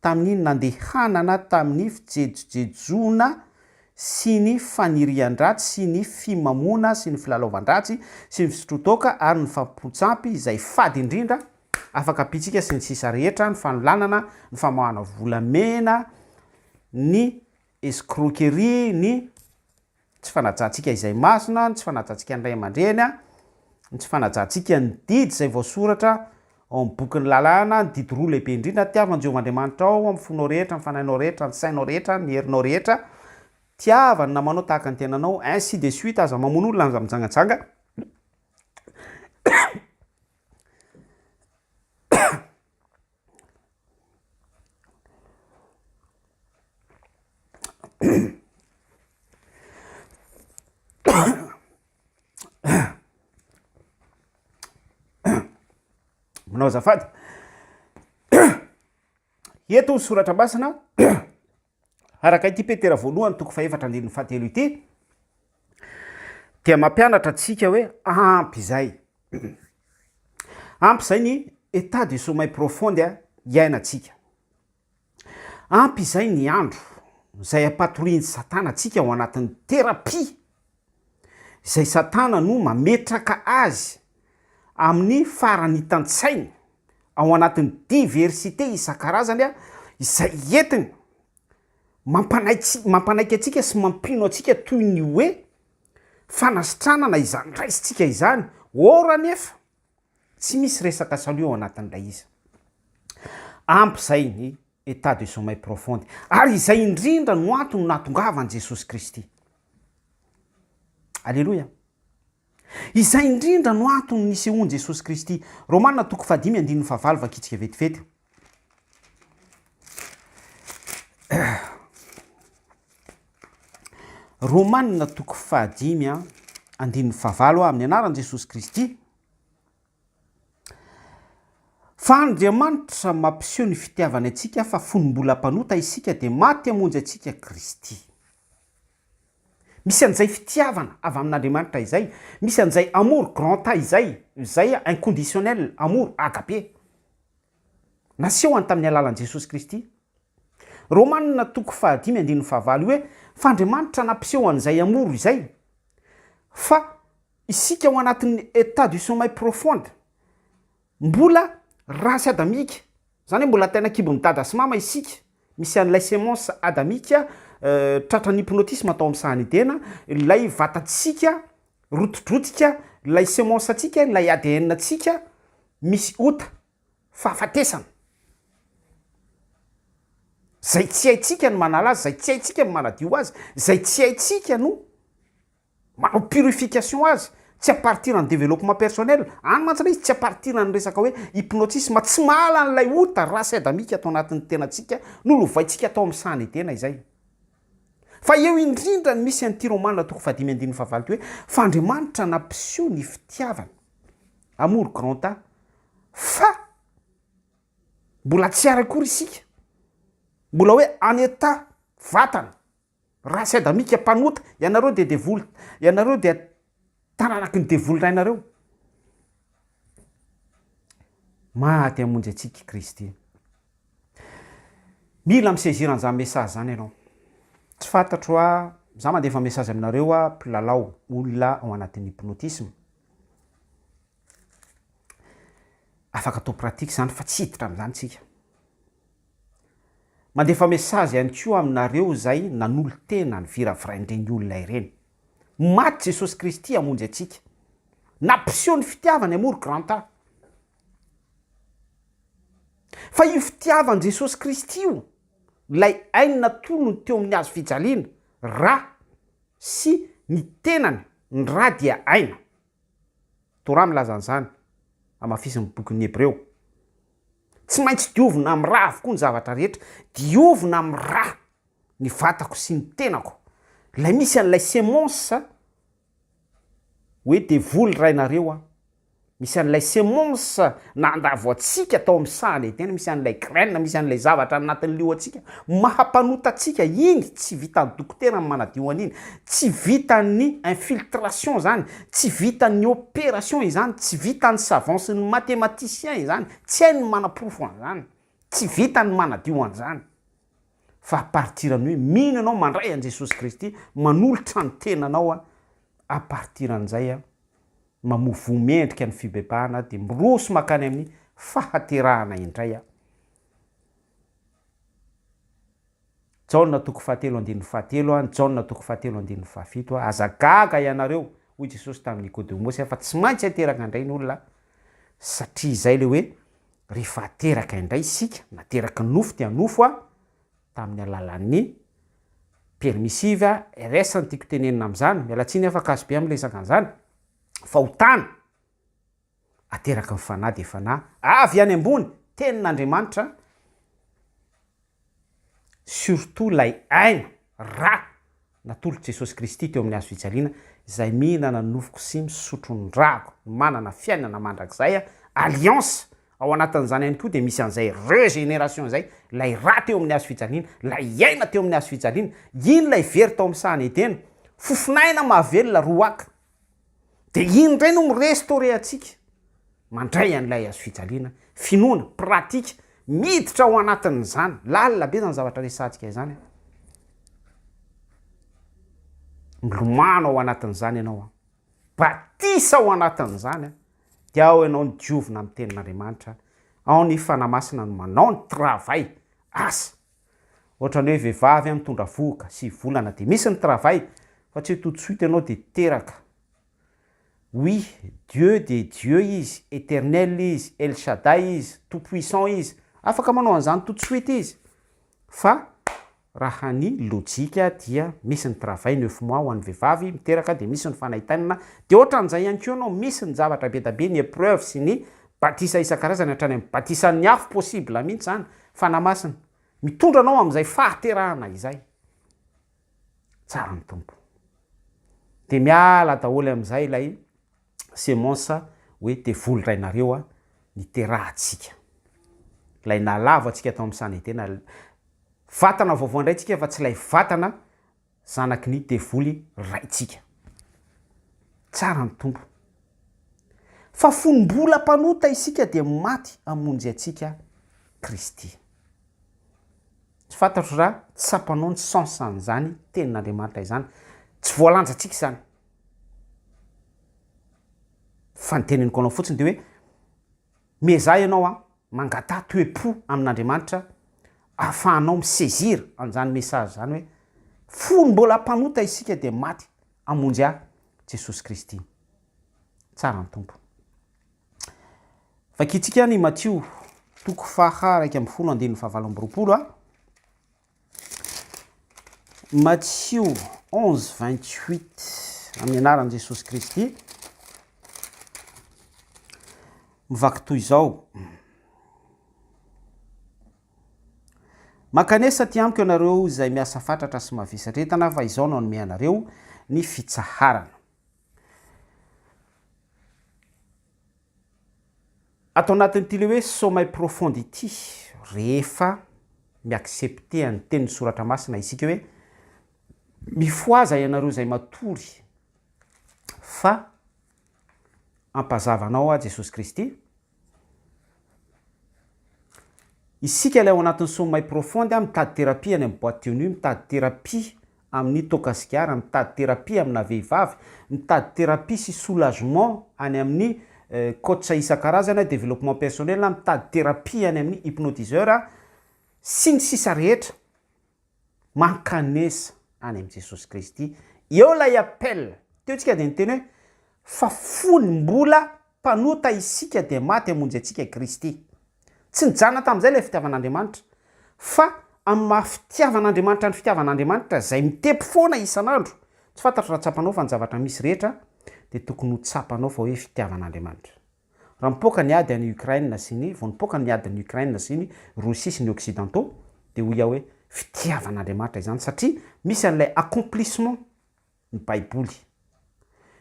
tamin'ny nandehanana tamin'ny fijejojejoana sy ny fanirian-dratsy sy ny fimamoana sy ny filalaovan-dratsy sy ny fisotroan-toaka ary ny fampotsampy izay fady indrindra afaka ampitsika sy ny sisa rehetra, ny fanolanana, ny famoahana volamena, ny escroquerie, ny tsy fanajantsika izay masina, ny tsy fanajantsika ny ray aman-dreny, ny tsy fanajantsika ny didy izay voasoratra ao amin'ny bokin'ny lalàna, ny didy roa lehibe indrindra, tiava an'i Jehovah Andriamanitrao amin'ny fonao rehetra, ny fanahinao rehetra, ny sainao rehetra, ny herinao rehetra, tiava ny namanao tahaka ny tenanao, ainsi de suite, aza mamono olona, aza mijangajanga. Manao azafady. Eto ny soratra masina araka ity Petera voalohany toko fahefatra andininy fahatelo ity dia mampianatra antsika hoe ampy izay. Ampy izay ny état de sommeil profond iainantsika. Ampy izay ny andro izay ampatorian'i Satana antsika ao anatin'ny thérapie izay Satana no mametraka azy amin'ny faranitan-tsainy ao anatin'ny diversité isan-karazany izay entiny mampanaiky antsika sy mampino antsika toy ny hoe fanasitranana izany raisintsika izany, or anefa Tsy misy resaka salut ao anatin'ilay izy. Ampy izay ny état de sommeil profond. Ary izay indrindra no antony nahatongavan'i Jesosy Kristy. Aleloia. Izay indrindra no antony nisehoan'i Jesosy Kristy. Romana toko fahadimy andininy fahavalo vakitsika vetivety. Romana toko fahadimy andininy fahavalo amin'ny anaran'i Jesosy Kristy. Fa Andriamanitra mampiseho ny fitiavany antsika fa fony mbola mpanota isika dia maty hamonjy antsika Kristy. Misy an'izay fitiavana avy amin'Andriamanitra izay, misy an'izay amour grand A izay, izay inconditionnel, amour agape. Nasehony tamin'ny alalan'i Jesosy Kristy. Romana toko fahadimy andininy fahavalo io hoe fa Andriamanitra nampiseho an'izay amour izay fa Isika ao anatin'ny état du sommeil profond, mbola race adamique, zany hoe mbola tena an-kibon'i dada sy mama isika, misy an'ilay semence adamique tratran'ny hypnotisme tao amin'ny sahan'i Edena, ilay vatantsika rotidrotika, ilay semence antsika, ilay ADN antsika misy ota, fahafatesana, zay tsy haintsika ny manala azy, zay tsy haintsika ny manadio azy, zay tsy haintsika no. Manao purification azy, tsy à partir ny développement personnel, any mantsy ilay izy tsy à partir ny resaka hoe hypnotisme, tsy mahala an'ilay ota race adamique ato anatin'ny tenantsika nolovaintsika tao amin'ny sahan'i Edena izay. Fa eo indrindra no misy an'ity Romana toko fahadimy andininy fahavalo ity hoe fa Andriamanitra nampiseho ny fitiavany, amour grand A, fa mbola tsy ary akory isika, mbola hoe en état vatana, Race adamique mpanota, ianareo dia devoly, ianareo dia taranaky ny devoly rainareo. Maty hamonjy antsika i Kristy. Mila mi-saisir an'izany message izany ianao. Tsy fantatro a, za mandefa message aminareo a, mpilalao, olona ao anatin'ny hypnotisme. Afaka atao pratique izany fa tsy hiditra amin'izany tsika. Mandefa message ihany koa aminareo izay nanolo-tena ny viravirain'ireny olona ireny. Maty Jesosy Kristy hamonjy antsika. Nampiseho ny fitiavany amour grand A. Fa io fitiavan'i Jesosy Kristy io, ilay ainy natolony teo amin'ny hazo fijaliana, ra, sy ny tenany, ny ra dia aina. Torah milaza an'izany, hamafisin'ny bokin'ny Hebreo. Tsy maintsy diovina amin'ny ra avokoa ny zavatra rehetra, diovina amin'ny ra ny vatako sy ny tenako. Ilay misy an'ilay semence hoe devoly rainareo an, misy an'ilay semence nandavo antsika tao amin'ny sahan'i Edena, misy an'ilay graine, misy an'ilay zavatra anatin'ny lihoantsika maha mpanota antsika, iny tsy vitan'ny dokotera ny manadio an'iny, tsy vitan'ny infiltration izany, tsy vitan'ny opération izany, tsy vitan'ny savant sy ny mathématicien izany, tsy hainy ny manaporofo an'izany, tsy vitany ny manadio an'izany. Fa à partir ny hoe mino ianao mandray an'i Jesosy Kristy, manolotra ny tenanao à partir an'izay mamoa voa mendrika ny fibebahana dia miroso mankany amin'ny fahaterahana indray aho. Jaona toko fahatelo andininy fahatelo a, Jaona toko fahatelo andininy fahafito a, Aza gaga ianareo, hoy Jesosy tamin'i Nikodemosy, fa tsy maintsy ateraka indray ny olona, satria izay ilay hoe rehefa ateraka indray isika, nateraky ny nofo dia nofo a, tamin'ny alalan'ny permissive, RS no tiako tenenina amin'izany, miala tsiny aho fa kaso be amin'ny resaka an'izany, fahotana ateraky ny fanahy dia fanahy avy any ambony, tenin'Andriamanitra, surtout ilay aina, ra, natolotr'i Jesosy Kristy teo amin'ny hazo fijaliana, izay mihinana ny nofoko sy misotro ny rako, no manana fiainana mandrakizay, alliance, ao anatin'izany ihany koa dia misy an'izay regénération izay, ilay ra teo amin'ny hazo fijaliana, ilay aina teo amin'ny hazo fijaliana, iny ilay very tao amin'ny sahan'i Edena, fofon'aina mahavelona, ruach, dia iny indray no mi-restaurer antsika, mandray an'ilay hazo fijaliana, finoana, pratique, miditra ao anatin'izany, lalina be izany zavatra resahantsika izany an, milomano ao anatin'izany ianao an, batisa ao anatin'izany an, dia ao ianao no diovina amin'ny tenin'Andriamanitra, ao ny Fanahy Masina no manao ny travail, asa. Ohatran'ny hoe vehivavy mitondra vohoka, 9 volana dia misy ny travail, fa tsy hoe tout de suite ianao dia teraka. Oui, Dieu dia Dieu izy, Eternel izy, El Shaddai izy, Tout puissant izy, afaka manao an'izany tout de suite izy. Fa raha ny lojika dia misy ny travail neuf mois ho an'ny vehivavy miteraka dia misy ny fanaintainana, dia ohatran'izay ihany koa ianao, misy ny zavatra be dia be, ny épreuve sy ny batisa isan-karazany hatrany amin'ny batisan'ny afo possible mihitsy izany, Fanahy Masina, mitondra anao amin'izay fahaterahana izay. Tsara ny Tompo. Dia miala daholo amin'izay ilay semence hoe devoly rainareo a, niterahantsika. Ilay nahalavo antsika tao amin'ny sahan'i Edena. Vatana vaovao indray tsika fa tsy ilay vatana zanaky ny devoly raintsika. Tsara ny Tompo. Fa fony mbola mpanota isika dia maty hamonjy antsika Kristy. Tsy fantatro raha tsapanao ny sens an'izany tenin'Andriamanitra izany. Tsy voalanjantsika izany. Fa ny teneniko anao fotsiny dia hoe miezaha ianao an, mangataha toe-po amin'Andriamanitra ahafahanao mi-saisir an'izany message izany hoe fony mbola mpanota isika dia maty hamonjy ahy Jesosy Kristy. Tsara ny Tompo. Vakintsika ny Matio toko faha 11 andininy faha 28 a. Matio 11 28 amin'ny anaran'i Jesosy Kristy. Mivaky toy izao. Mankanesa aty amiko ianareo izay miasa fatratra sy mavesatra entana fa izao no hanome anareo ny fitsaharana. Ato anatin'ity le hoe sommeil profond ity, rehefa mi-accepter an'ny tenin'ny soratra masina isika hoe mifohaza ianareo izay matory fa hampazava anao aho Jesosy Kristy, Isika ilay ao anatin'ny sommeil profond mitady thérapie any amin'ny boite de nuit, mitady thérapie amin'ny toaka sigara, mitady thérapie amina vehivavy, mitady thérapie sy soulagement any amin'ny coach isan-karazany, développement personnel, mitady thérapie any amin'ny hypnotiseur, sy ny sisa rehetra. Mankanesa any amin'i Jesosy Kristy. Eo ilay appel. Teo tsika dia niteny hoe fa fony mbola mpanota isika dia maty hamonjy antsika i Kristy. Tsy nijanona tamin'izay ilay fitiavan'Andriamanitra, fa amin'ny maha fitiavan'Andriamanitra ny fitiavan'Andriamanitra izay mitepy foana isan'andro. Tsy fantatro raha tsapanao fa ny zavatra misy rehetra dia tokony ho tsapanao fa hoe fitiavan'Andriamanitra. Raha mipoaka ny ady any Ukraine sy ny, vao nipoaka ny adin'i Ukraine sy ny Russie sy ny Occidentaux dia hoy aho hoe fitiavan'Andriamanitra izany satria misy an'ilay accomplissement ny baiboly.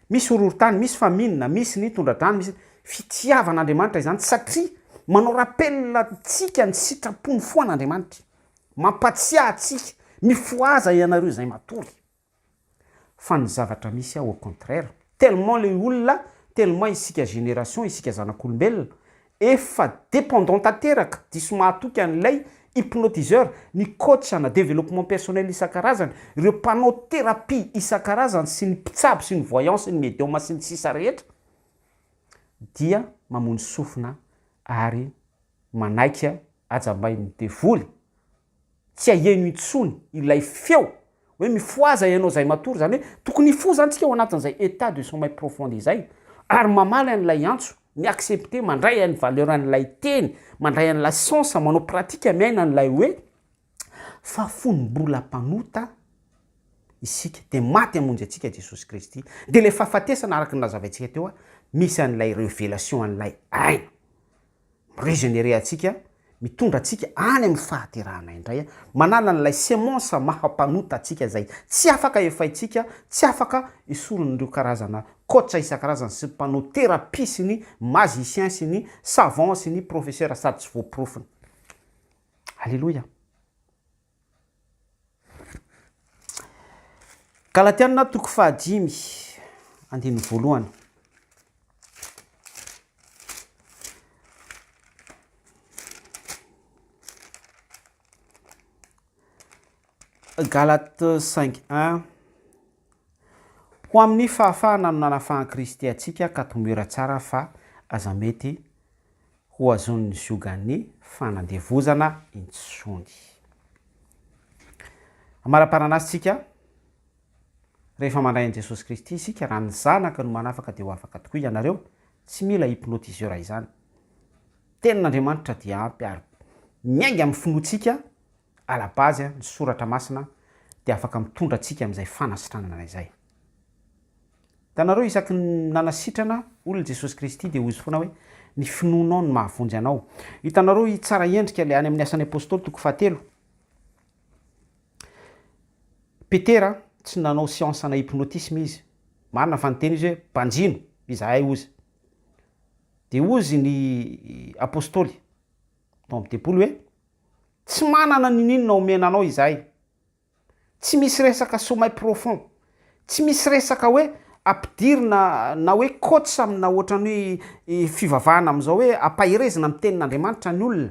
Misy horohorontany, misy famine, misy ny tondra-drano, misy fitiavan'Andriamanitra izany satria manao rappel antsika ny sitrapony foana Andriamanitra. Mampatsiahy antsika, mifohaza ianareo izay matory. Fa ny zavatra misy au contraire, tellement le olona, tellement isika génération, isika zanak'olombelona, Efa dépendant tanteraka, diso mahatoky an'ilay hypnotiseur, ny coach ana développement personnel isan-karazany, ireo mpanao thérapie isan-karazany sy ny mpitsabo sy ny voyant sy ny médium sy ny sisa rehetra dia mamono sofina ary manaiky hajambain'ny devoly tsy haheno intsony ilay feo hoe mifohaza ianao izay matory, izany hoe tokony hifoha izany tsika ao anatin'izay état de sommeil profond izay ary mamaly an'ilay antso, mi-accepter, mandray an'ny valeur an'ilay teny, mandray an'ilay sens, manao pratique, miaina an'ilay hoe fa fony mbola mpanota isika dia maty hamonjy antsika Jesosy Kristy, dia ilay fahafatesana araka ny nazavaintsika teo misy an'ilay révélation an'ilay aina. Mi-regenerer antsika, mitondra antsika any amin'ny fahaterahana indray, manala an'ilay semence maha mpanota antsika izay tsy afaka efaintsika, tsy afaka esorin'ireo karazana coach isan-karazany sy mpanao thérapie sy ny magicien sy ny savant sy ny professeur sady tsy voaporofony. Aleloia. Galatiana toko fahadimy andininy voalohany. Galate 5 1 Ho amin'ny fahafahana no nanafahan'i Kristy antsika ka tomoera tsara fa aza mety ho azon'ny ziogan'ny fanandevozana intsony. Amara-paranasy tsika, rehefa mandray an'i Jesosy Kristy isika, raha ny Zanaka no manafaka dia ho afaka tokoa ianareo, tsy mila hypnotiseur izany. Tenin'Andriamanitra dia ampy ary miainga amin'ny finoantsika à la base ny soratra masina dia afaka mitondra antsika amin'izay fanasitranana izay. Hitanareo isaky ny nanasitrana olona Jesosy Kristy dia hozy foana hoe ny finoanao no mahavonjy anao. Hitanareo i tsara endrika ilay any amin'ny asan'ny apostoly toko fahatelo. Petera tsy nanao science na hypnotisme izy. Marina fa niteny izy hoe banjino izahay hozy. Dia hozy ny apostoly tao amin'ny tempoly hoe tsy manana ninoninona omena anao izahay. Tsy misy resaka sommeil profond, tsy misy resaka hoe ampidirina na hoe coach amina ohatran'ny hoe fivavahana amin'izao hoe ampaherezina amin'ny tenin'Andriamanitra ny olona,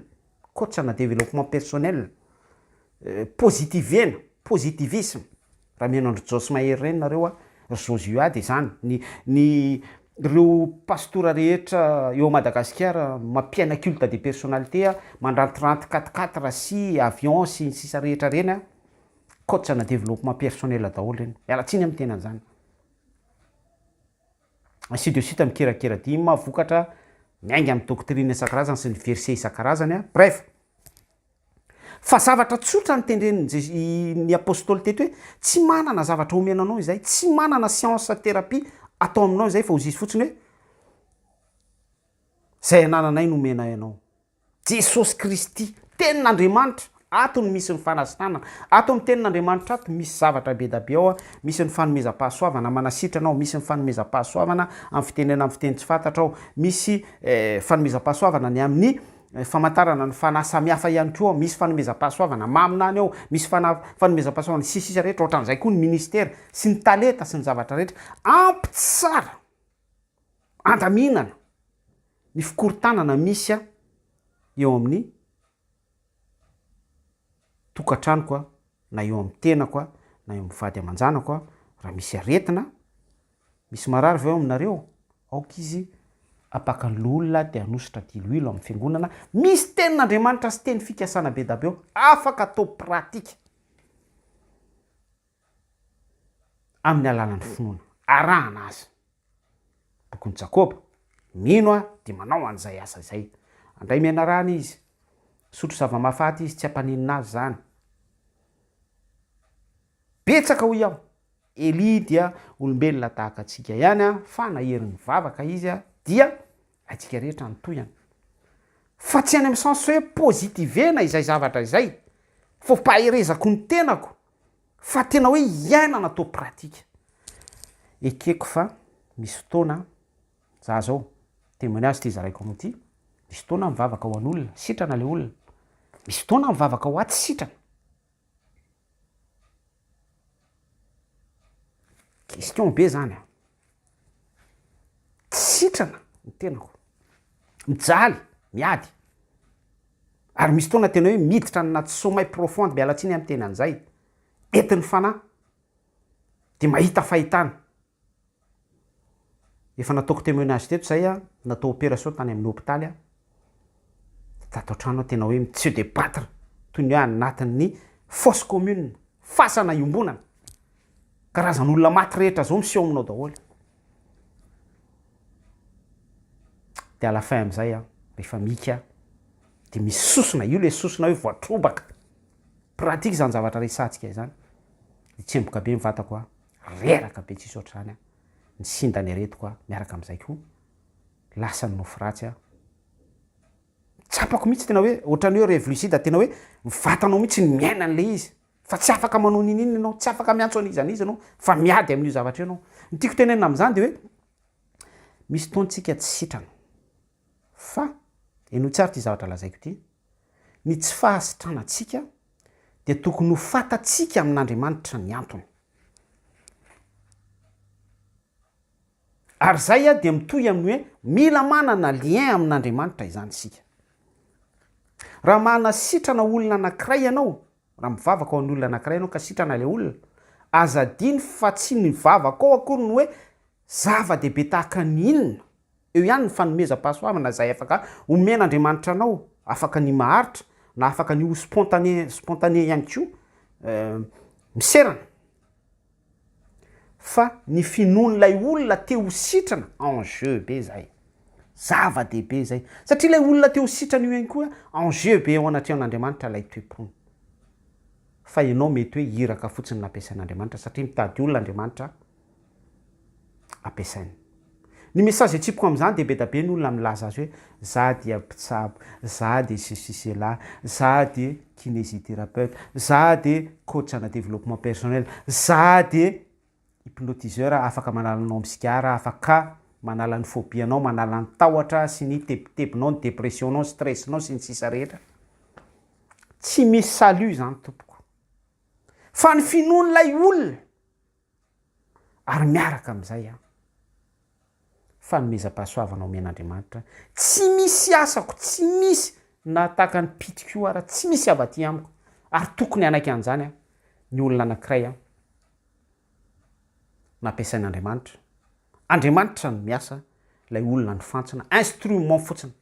coach ana développement personnel, positivena, positivisme, raha mihaino an-dry Joyce Mahery ireny nareo a, ry Josua dia izany, ny ny ireo pastora rehetra eo Madagasikara mampiaina culte de personnalité, mandrantiranty quatre quatre sy avion sy ny sisa rehetra ireny a, coach ana développement personnel daholo ireny, miala tsiny amin'ny tena an'izany. Ainsi de suite mikirakira dime vokatra miainga amin'ny doctrine isan-karazany sy ny verset isan-karazany a, bref. Fa zavatra tsotra notendren'i Jeso ny Apostoly teto hoe, tsy manana zavatra omena anao izay, tsy manana science thérapie atao aminao izay fa hozizy fotsiny hoe, izay anananay no omenay anao. Jesosy Kristy, Tenin'Andriamanitra, ato no misy ny fanasitranana, ato amin'ny Tenin'Andriamanitra ato misy zavatra be da be ao, misy ny fanomezam-pahasoavana manasitrana ao, misy ny fanomezam-pahasoavana amin'ny fitenena amin'ny fiteny tsy fantatra ao, misy fanomezam-pahasoavana ny amin'ny Famantarana ny fanahy samihafa ihany koa ao, misy fanomezam-pahasoavana maminany ao, misy fana fanomezam-pahasoavana sy sisa rehetra, ohatran'izay koa ny ministera sy ny talenta sy ny zavatra rehetra. Ampy tsara andaminana ny fikorontanana misy eo amin'ny tokantranoko na eo amin'ny tenako na eo amin'ny vady aman-janako raha misy aretina Misy marary ve ao aminareo? Aoka izy hapaka ny loholona dia hanosotra diloilo amin'ny fiangonana. Misy tenin'Andriamanitra sy teny fikasana be da be ao, afaka atao pratika amin'ny alalan'ny finoana, arahana azy. Bokin'i Jakoba, mino aho dia manao an'izay asa izay. Andray mianarana izy. Misotro zava-mahafaty izy, tsy hampaninona azy izany. Betsaka hoy aho. Elia dia olombelona tahaka antsika ihany fa nahery nivavaka izy dia haintsika rehetra ny tohiny. Fa tsy any amin'ny sens hoe positivena izay zavatra izay fa hompaherezako ny tenako fa tena hoe iainana atao pratique. Ekeko fa misy fotoana za zao, témoignage ity zaraiko aminao ity, misy fotoana mivavaka ho an'olona, sitrana le olona, misy fotoana mivavaka ho ahy tsy sitrana. Question be zany an! Tsy sitrana ny tenako, mijaly, miady, ary misy fotoana tena hoe miditra any anaty sommeil profond, miala tsiny amin'ny teny an'izay, entin'ny fanahy, de mahita fahitana. Efa nataoko témoignage teto zay a, natao opération tany amin'ny hopitaly aho, tato an-trano aho tena hoe mi-se débattre toy ny hoe anatin'ny fosse commune, fasana iombonana, karazan'olona maty rehetra zao miseho aminao daholo. De à la fin am'zay a, rehefa mika de misy sosona, io le sosona hoe voatrobaka, pratique zany zavatra resahantsika izany, de tsemboka be ny vatako a. Reraka be tsisy ohatr'izany aho, nisinda ny aretiko aho, miaraka amin'izay koa lasa ny nofy ratsy aho, tsapako mihitsy tena hoe ohatran'ny hoe rêve lucide tena hoe ny vatanao mihitsy no miaina an'ilay izy fa tsy afaka manao n'inon'inona ianao, tsy afaka miantso an'iza n'iza ianao fa miady amin'io zavatra io ianao. Ny tiako tenenina amin'izany dia hoe misy fotoana tsika tsy sitrana fa henoy tsara ity zavatra lazaiko ity, ny tsy fahasitranantsika dia tokony ho fantatsika amin'Andriamanitra ny antony. Ary izay dia mitohy amin'ny hoe mila manana lien amin'Andriamanitra izany isika. Raha manasitrana olona anankiray ianao, raha mivavaka ho an'ny olona anankiray ianao ka sitrana ilay olona, aza adino fa tsy ny vavakao akory no hoe zava-dehibe tahaka ny inona Eo ihany ny fanomezam-pahasoavana izay afaka omen'Andriamanitra anao, afaka ny maharitra na afaka ny ho spontané, spontané ihany koa, miserana. Fa ny finoan'ilay olona te ho sitrana, enjeu be izay. Zava-dehibe izay. Satria ilay olona te ho sitrana io ihany koa, enjeu be eo anatrehan'Andriamanitra ilay toe-pony. Fa ianao mety hoe iraka fotsiny nampiasain'Andriamanitra satria mitady olona Andriamanitra ampiasaina. Ny message atsipiko amin'izany dia be da be ny olona milaza azy hoe za dia mpitsabo, za dia ceci cela, za dia kinésithérapeute, za dia coach ana développement personnel, za dia hypnotiseur afaka manala anao amin'ny sigara, afaka manala ny phobie anao, manala ny tahotra sy ny tebitebinao, ny dépression nao, ny stress nao sy ny sisa rehetra. Tsy misy salut izany tompoko. Fa ny finoan'ilay olona Ary miaraka amin'izay an, fanomezam-pahasoavana omen'Andriamanitra, tsy misy asako, tsy misy na tahaka ny pitiko io ara, tsy misy avy aty amiko, ary tokony hanaiky an'izany an, ny olona anankiray an, nampiasain'Andriamanitra, Andriamanitra no miasa, ilay olona nifantsina, instrument fotsiny,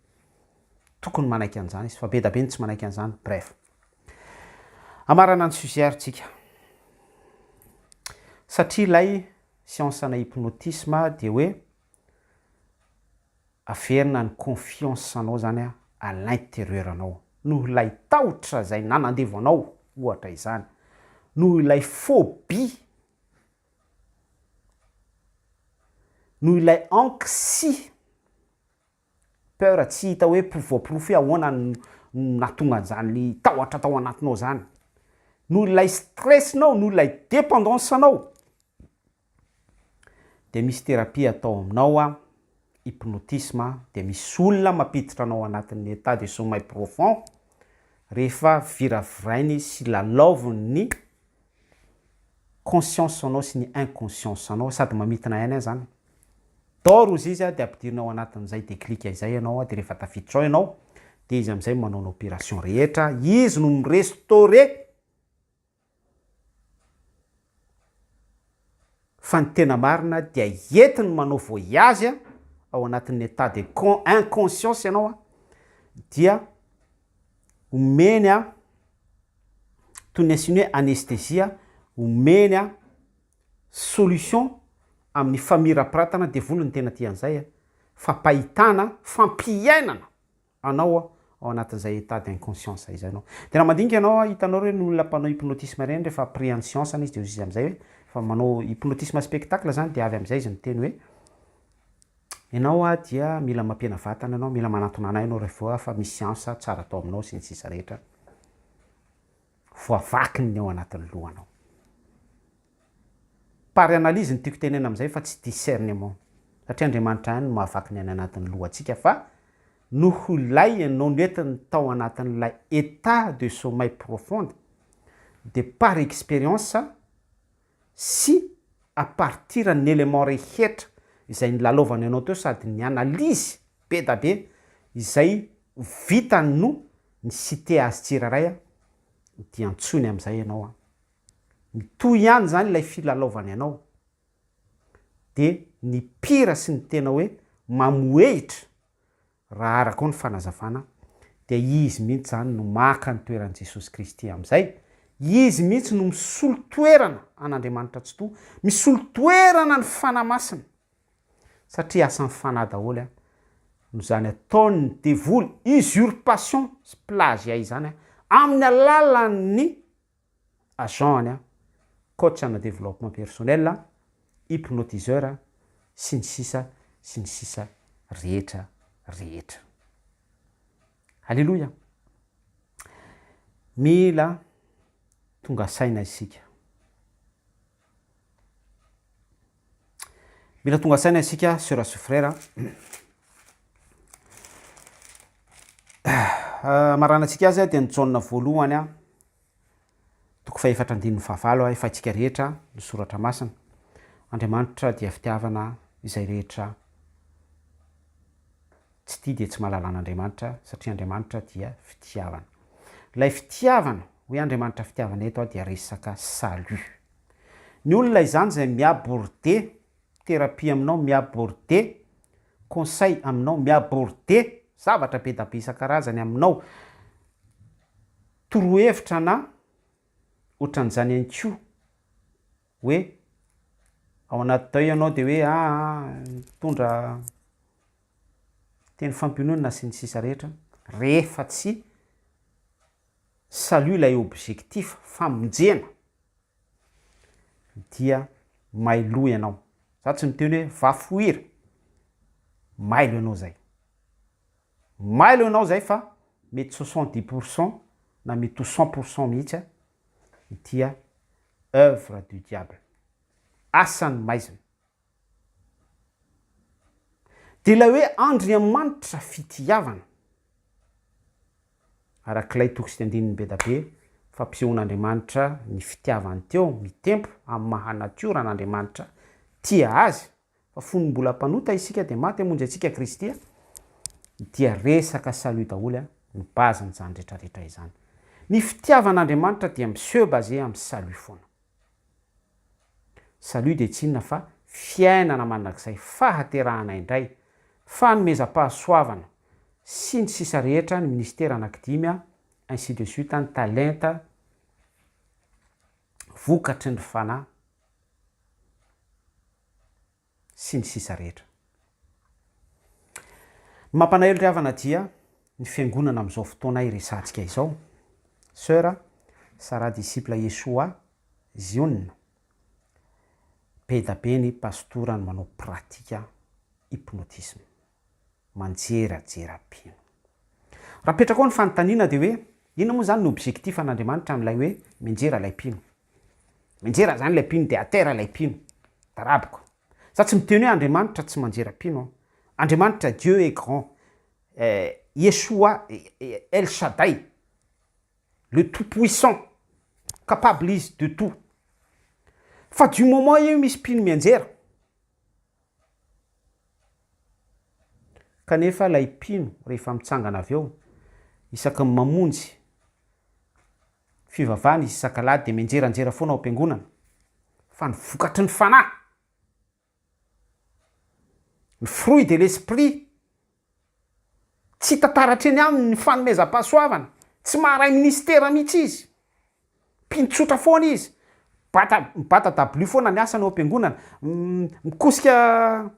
tokony manaiky an'izany izy, fa be da be ny tsy manaiky an'izany, bref. Hamarana ny sujet ary tsika. Satria ilay science ana hypnotisme dia hoe averina ny confiance anao zany à l'intérieur anao. Noho ilay tahotra izay nanandevo anao ohatra izany. Noho ilay phobie. Noho ilay anxie. Peur tsy hita hoe voaporofo hoe ahoana no nahatonga an'izany tahotra tao anatinao zany. Noho ilay stress-nao, noho ilay dépendance-nao dia misy thérapie atao aminao an, hypnotisme, dia misy olona mampiditra anao anatin'ny état de sommeil profond rehefa viravirainy sy lalaoviny ny conscience anao sy ny inconscience anao sady mamintina aina zany. Dors ozy izy dia ampidirina ao anatin'izay déclic izay ianao dia rehefa tafiditra ao ianao dia izy amin'izay manao ny opération rehetra, izy no mi-restaurer fa ny tena marina dia entiny manao voyage ao anatin'ny état de inconscience ianao dia omeny toy ny asiany hoe anesthésie omeny solution amin'ny famirapiratana, devoly no tena tia an'izay a, fampahitana, fampiainana anao. Ao anatin'izay état d'inconscience izay ianao. Dia raha mandinika ianao, hitanao ireny olona mpanao hypnotisme ireny rehefa pris en science izy dia hoy izy amin'izay hoe, fa manao hypnotisme spectacle izany dia avy amin'izay izy miteny hoe, ianao a dia mila mampihena vatana ianao, mila manantona anay ianao rehefa fa misy science tsara atao aminao sy ny sisa rehetra. Voavaky ny ao anatin'ny lohanao. Par analyse no tiako tenena amin'izay fa tsy discernement. Satria Andriamanitra ihany no mahavaky ny any anatin'ny lohantsika fa noho ilay ianao nentiny tao anatin'ilay état de sommeil profonde de par expérience sy à partir ny élément rehetra izay nilalaovany anao teo sady ny analyse be da be izay vitany no ni citer azy tsirairay dia antsoiny amin'izay ianao an. Mitohy ihany izany ilay filalaovany anao. Dia ny pire sy ny tena hoe mamohehitra raha araka ao ny fanazavana dia izy mihitsy izany no maka ny toeran'i Jesosy Kristy amin'izay, izy mihitsy no misolo toerana an'Andriamanitra Tsitoha, misolo toerana ny Fanahy Masina, satria asan'ny Fanahy daholo an, no izany ataon'ny devoly usurpation sy plagiat izany an, amin'ny alalan'ny agent-ny an, coach ana développement personnel, hypnotiseur, sy ny sisa sy ny sisa rehetra rehetra. Aleloia! Mila tonga saina isika. Mila tonga saina isika sœur sy frère. Amaranantsika azy dia ny Jaona voalohany a, toko fahefatra andininy fahavalo a, efa haintsika rehetra ny soratra masina. Andriamanitra dia fitiavana izay rehetra tsy tia dia tsy mahalala an'Andriamanitra satria Andriamanitra dia fitiavana. Ilay fitiavana, hoe Andriamanitra fitiavana eto dia resaka salut. Ny olona izany izay mi-aborder thérapie aminao, mi-aborder conseil aminao, mi-aborder zavatra be da be isan-karazany aminao, torohevitra na ohatran'izany ihany koa hoe ao anaty deuil ianao dia hoe aa mitondra teny fampiononana sy ny sisa rehetra, rehefa tsy salut ilay objectif famonjena dia mailo ianao, za tsy miteny hoe va fuir, mailo ianao zay, mailo ianao zay fa mety 70 pour cent na mety ho 100 pour cent mihitsy dia oeuvre du diable, asan'ny maizina. Dia ilay hoe Andriamanitra fitiavana, arak'ilay toko sy andininy be da be fampisehoan'Andriamanitra ny fitiavany teo, mitempo amin'ny maha natiora an'Andriamanitra tia azy, fa fony mbola mpanota isika dia maty hamonjy antsika Kristy, dia resaka salut daholo ny base-n'izany retraretra izany. Ny fitiavan'Andriamanitra dia mi-se baser amin'ny salut foana. Salut dia tsy inona fa fiainana mandrakizay, fahaterahana indray, fanomezam-pahasoavana, sy ny sisa rehetra, ny ministera anankidimy, ainsi de suite, ny talenta, vokatry ny fanahy. Sy ny sisa rehetra. Ny mampalahelo ry havana dia ny fiangonana amin'izao fotoana iresahantsika izao, Soeur Sarah disciple Yeshua Ziona, be da be ny pastora no manao pratika hypnotisme. Manjerajera mpino. Raha apetraka ao ny fanontaniana dia hoe, inona moa izany ny objectif an'Andriamanitra amin'ilay hoe mianjera ilay mpino? Mianjera izany ilay mpino dia à terre ilay mpino. Daraboka. Za tsy miteny hoe Andriamanitra tsy manjera mpino an. Andriamanitra Dieu est grand. Yeshua El Shaddai, le tout puissant, capable izy de tout. Fa du moment io misy mpino mianjera, Kanefa ilay mpino rehefa mitsangana avy eo, isaky ny mamonjy fivavahana izy isak'alahady dia mianjeranjera foana ao am-piangonana, fa ny vokatry ny fanahy, ny fruit de l'esprit, tsy hita taratra eny aminy ny fanomezam-pahasoavana, tsy maharay minisitera mihitsy izy. Mpino tsotra foana izy, mibata mibata dabilio foana ny asany ao am-piangonana, mikosika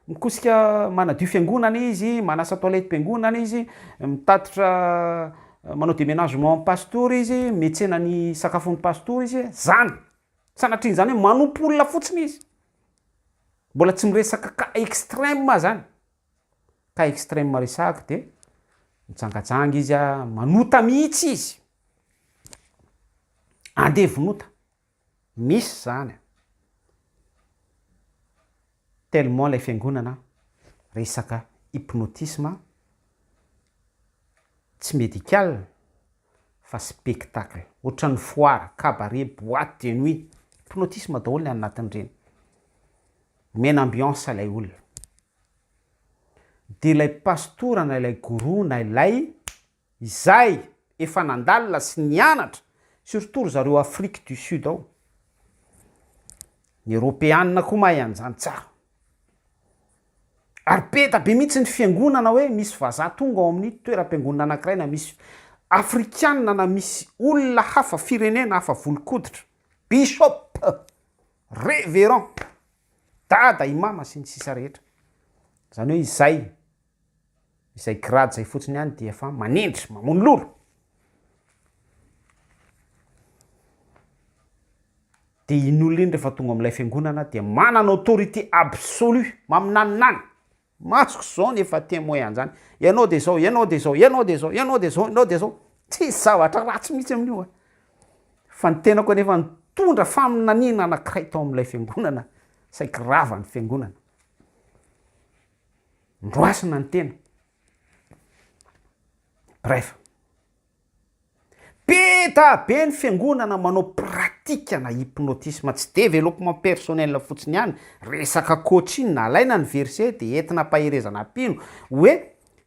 Mikosika manadio fiangonana izy, manasa toilette-piangonana izy, mitatitra manao deménagement pastora izy, mitsena ny sakafon'ny pastora izy, zany. Sanatrian'izany hoe manompo olona fotsiny izy. Mbola tsy miresaka cas extrême zany. Cas extrême resahako de mijangajanga izy, manota mihitsy izy. Andevon'ota. Misy zany a! Tellement ilay fiangonana resaka hypnotisme tsy médical fa spectacle, ohatran'ny foire, cabaret, boite de nuit, hypnotisme daholo ny any anatin'ireny. Omena ambiance ilay olona. Dia ilay pastora na ilay gourou na ilay Izay efa nandalina sy nianatra, surtout ry zareo Afrique du Sud ao. Ny Eropeanina koa mahay an'izany tsara. Ary be da be mihitsy ny fiangonana hoe misy vazaha tonga ao amin'ny toeram-piangonana anankiray na misy Afrikanina na misy olona hafa firenena hafa volon-koditra, bishop, reverend, dada, imama sy ny sisa rehetra. Izany hoe izay Izay grade izay fotsiny ihany dia efa manindry, mamono lolo. Dia iny olona iny rehefa tonga amin'ilay fiangonana dia manana autorité absolue, maminaninany. Masoko izao ny efa témoin an'izany. Ianao dia izao, ianao dia izao, ianao dia izao, ianao dia izao, ianao dia izao. Tsisy zavatra ratsy mihitsy amin'io a. Fa ny tenako anefa nitondra faminaniana anankiray tao amin'ilay fiangonana, saiky rava ny fiangonana. Ndroasina ny tena. Bref. Be da be ny fiangonana manao pratique na hypnotisme, tsy développement personnel fotsiny ihany, resaka coaching, alaina ny verset de entina ampaherezana mpino hoe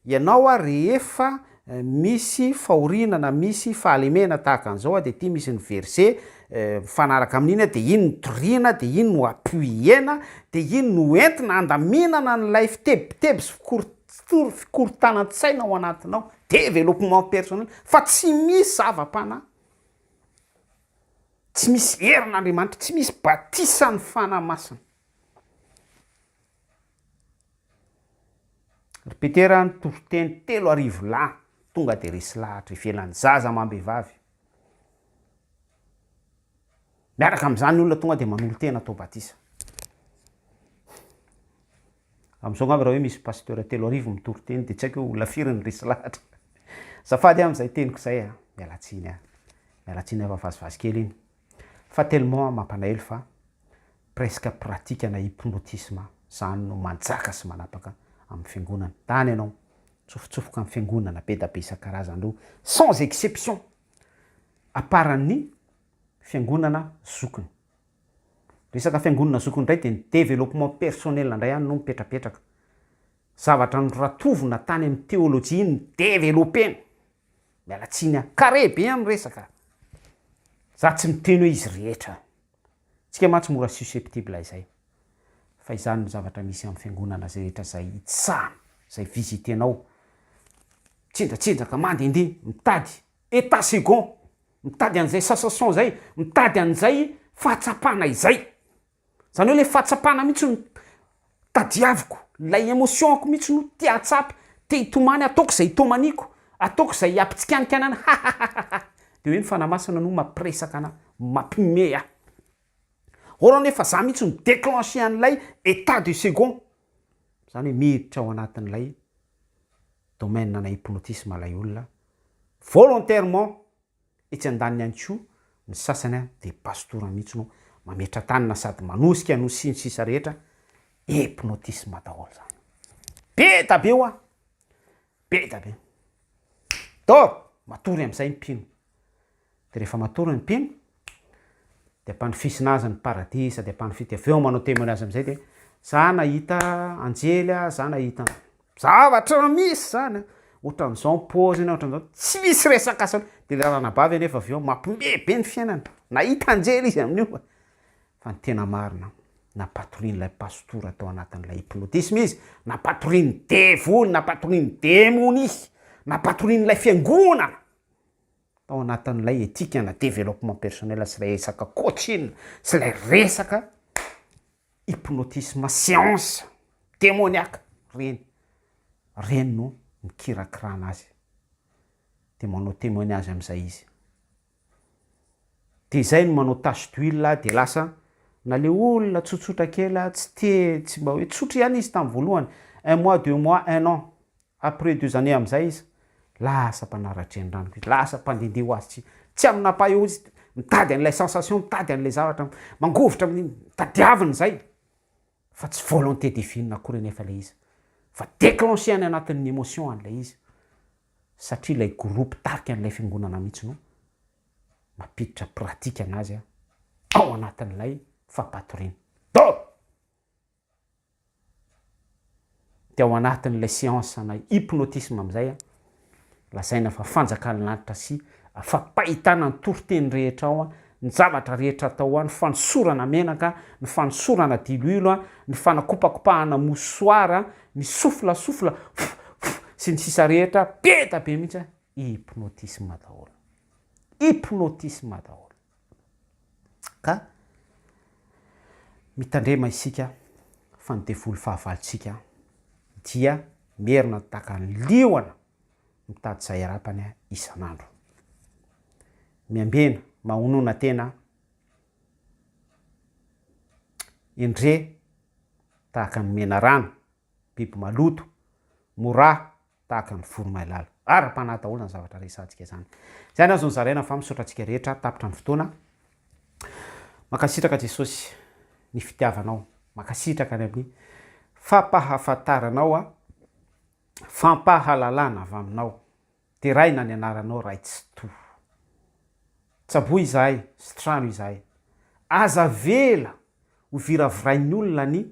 ianao a rehefa misy fahoriana na misy fahalemena tahaka an'izao a de ty misy ny verset mifanaraka amin'iny a de iny no toriana de iny no appuyer-na de iny no entina handaminana an'ilay fitebiteby sy fikoro- fikorontanan-tsaina ao anatinao, développement personnel, fa tsy misy zava-panahy, tsy misy herin'Andriamanitra, tsy misy batisan'ny Fanahy Masina. Ry Petera nitoriteny 3000 lahy tonga de resy lahatra ivelan'ny zaza amam-behivavy. Miaraka amin'izany olona tonga de manolo-tena atao batisa. Amin'izao angamba raha hoe misy pasteur 3000 mitory teny de tsy haiko hoe olona firy no resy lahatra. Azafady amin'izay teniko izay a, miala tsiny a, miala tsiny aho fa vazivazy kely iny. Fa tellement mampalahelo fa presque pratique na hypnotisme zany no manjaka sy manapaka amin'ny fiangonana. Tany ianao, mitsofotsofoka amin'ny fiangonana be da be isan-karazany ireo sans exception à part ny fiangonana zokiny. Resaka fiangonana zokiny indray dia ny développement personnel indray any no mipetrapetraka. Zavatra noratovina tany amin'ny théologie no developena. Miala tsiny aho. Carré be amin'ny resaka. Za tsy miteny hoe izy rehetra. Tsika mantsy mora susceptible izay. Fa izany no zavatra misy amin'ny fiangonana izay rehetra izay itsahana, izay visiter-nao. Mitsinjatsinjaka, mandehandeha, mitady état second, mitady an'izay sensation izay, mitady an'izay fahatsapana izay. Zany hoe le fahatsapana mihitsy no tadiaviko, lay émotion-ko mihitsy no te hahatsapa, te hitomany, ataoko izay hitomaniako, ataoko izay hampitsikanikana ana hahahaha, de hoe ny Fanahy Masina no mampiresaka ana, mampime ahy. Or anefa za mihitsy no mi-declencher an'ilay état de second, zany hoe miditra ao anatin'ilay domaine ana hypnotisme ilay olona volontairement. Etsy andaniny ihany koa ny sasany dia pastora mihitsy no mametra-tanana sady manosika no sy ny sisa rehetra, hypnotisme daholo zany. Be da be hoa! Be da be. Dor! Matory amizay ny mpino. De rehefa matory ny mpino, de ampanofisina azy ny paradisa, de ampanofy, de avy eo manao témoignage amizay de za nahita anjely ah, za nahita Zavatra misy zany an! Otran'izao ny paoziny, otran'izao, tsy misy resaka asa, de le ranabavy anefa avy eo mampime be ny fiainany, nahita anjely izy amin'io, fa ny tena marina nampatorian'ilay pastora tao anatin'ilay hypnotisme izy, nampatorian'ny devoly, nampatorian'ny demonia, nampatorian'ilay fiangonana tao anatin'ilay éthique na développement personnel sy ilay resaka coaching sy ilay resaka hypnotisme séance. Demoniaka reny. Reny no mikirakirana azy. Dia manao témoignage amin'izay izy. Dia izay no manao tache d'huile dia lasa na le olona tsotsotra kely tsy te tsy mba hoe tsotra ihany izy tamin'ny voalohany, un mois, deux mois, un an, après deux années amin'izay izy lasa mpanara-drenirano koa izy, lasa mpandehandeha ho azy tsy tsy amina pas eo izy mitady an'ilay sensation, mitady an'ilay zavatra mangovitra amin'iny, tadiaviny izay fa tsy volonté divine akory anefa ilay izy fa déclencher any anatin'ny émotion an'ilay izy satria ilay groupe mpitarika an'ilay fiangonana mihitsy no mampiditra pratique anazy ao anatin'ilay fampatoriana. Doro! Dia ao anatin'ilay séance ana hypnotisme amin'izay, lazaina fa fanjakan'ny lanitra sy fampahitana ny toriteny rehetra ao, ny zavatra rehetra atao ao, ny fanosorana menaka, ny fanosorana diloilo, ny fanakopakopahana mouchoir, ny souffle souffle fff fff sy ny sisa rehetra be da be mihitsy an, hypnotisme daholo, hypnotisme daholo. Ka mitandrema isika fa ny devoly fahavalontsika dia merina tahaka ny liona mitady izay harapany isan'andro. Miambena, mahonona tena, endre tahaka ny menarana, biby maloto, morà tahaka ny voromailala. Ara-panahy daholo izany zavatra resahantsika izany. Izay no azo nozaraina fa misaotra antsika rehetra, tapitra ny fotoana. Mankasitraka Jesosy ny fitiavanao, mankasitraka ny amin'ny fampahafantaranao fampahalalana avy aminao. Deraina ny anaranao Ray Tsitoha. Tsaboy izahay, sitrano izahay. Aza avela ho viravirain'ny olona ny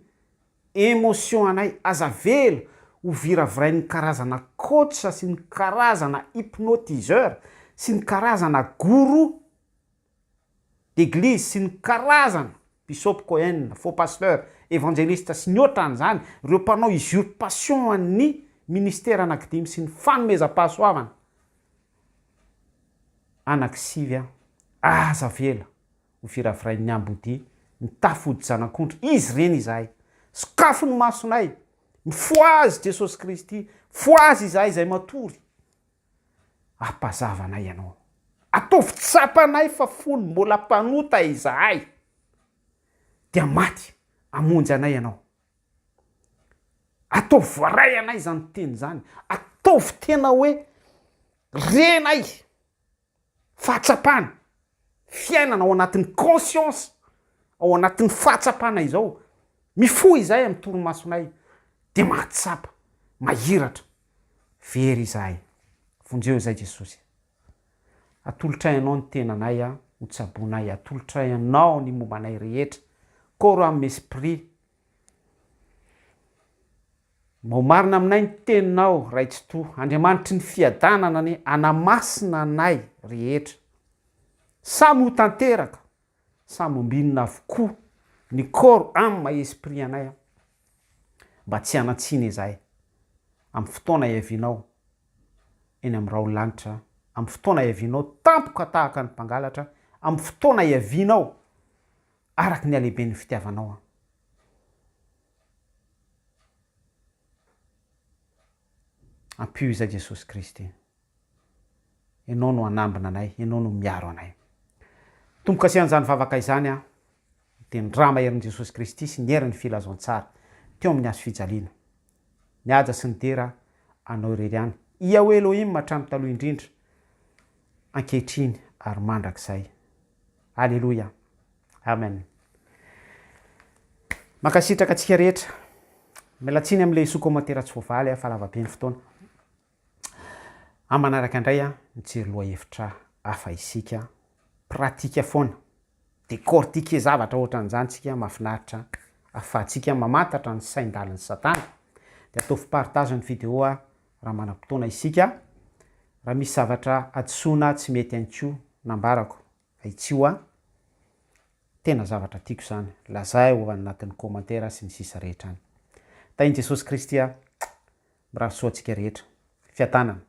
émotion anay, aza avela ho viravirain'ny karazana coach sy ny karazana hypnotiseur sy ny karazana gourou d'église sy ny karazana Bishop Cohen, faux pasteur, evangeliste sy ny ohatran'izany, ireo mpanao usurpation an'ny ministera anankidimy sy ny fanomezam-pahasoavana anankisivy an, aza avela ho viravirain'ny ambodia mitafy hodi-janak'ondry, izy ireny izahay, sokafy ny masonay, mifohazy Jesosy Kristy, fohazy izahay izay matory, Ampazava anay Ianao. Ataovy tsapanay fa fony mbola mpanota izahay dia maty hamonjy anay Ianao. Ataovy voaray anay izany teny izany. Ataovy tena hoe renay fahatsapana, fiainana ao anatin'ny conscience, ao anatin'ny fahatsapana izao. Mifoha izahay amin'ny torimasonay dia mahatsapa, mahiratra. Very izahay. Vonjeo izay Jesosy. Atolotray Anao ny tenanay a, ho tsaboinay, atolotray Anao ny momba anay rehetra, corps âme esprit. Mba ho marina aminay ny teninao Ray Tsitoha, Andriamanitry ny fiadanana anie hanamasina anay rehetra. Samy ho tanteraka, samy ombinina avokoa ny corps âme esprit anay a. Mba tsy hanan-tsiny izahay amin'ny fotoana hiavianao eny amin'ny rahon'ny lanitra, amin'ny fotoana hiavianao tampoka tahaka ny mpangalatra, amin'ny fotoana hiavianao araka ny halehiben'ny fitiavanao aho. Ampio izay Jesosy Kristy. Ianao no hanambina anay, Ianao no miaro anay. Tombo-kasihan'izany vavaka izany aho, dia ny rà maherin'i Jesosy Kristy sy ny herin'ny filazantsara teo amin'ny hazo fijaliana. Ny haja sy ny dera Anao irery ihany, Yahweh Elohim hatramin'ny taloha indrindra, ankehitriny ary mandrakizay. Aleloia. Amen. Mankasitraka antsika rehetra. Miala tsiny amin'ilay sous commentaire tsy voavaly fa lava be ny fotoana. Amin'ny manaraka indray mijery lohahevitra hafa isika. Pratique foana. Décortiquer zavatra ohatran'izany tsika mahafinaritra ahafahantsika mamantatra ny sain-dalin'i satana. Dia ataovy partage ny vidéo raha manam-potoana isika. Raha misy zavatra hadisoana tsy mety ihany koa nambarako ahitsio a. Tena zavatra tiako izany. Lazao ao anatin'ny commentaire sy ny sisa rehetra any. Tahin'i Jesosy Kristy a. Mirary soa antsika rehetra. Fiadanana.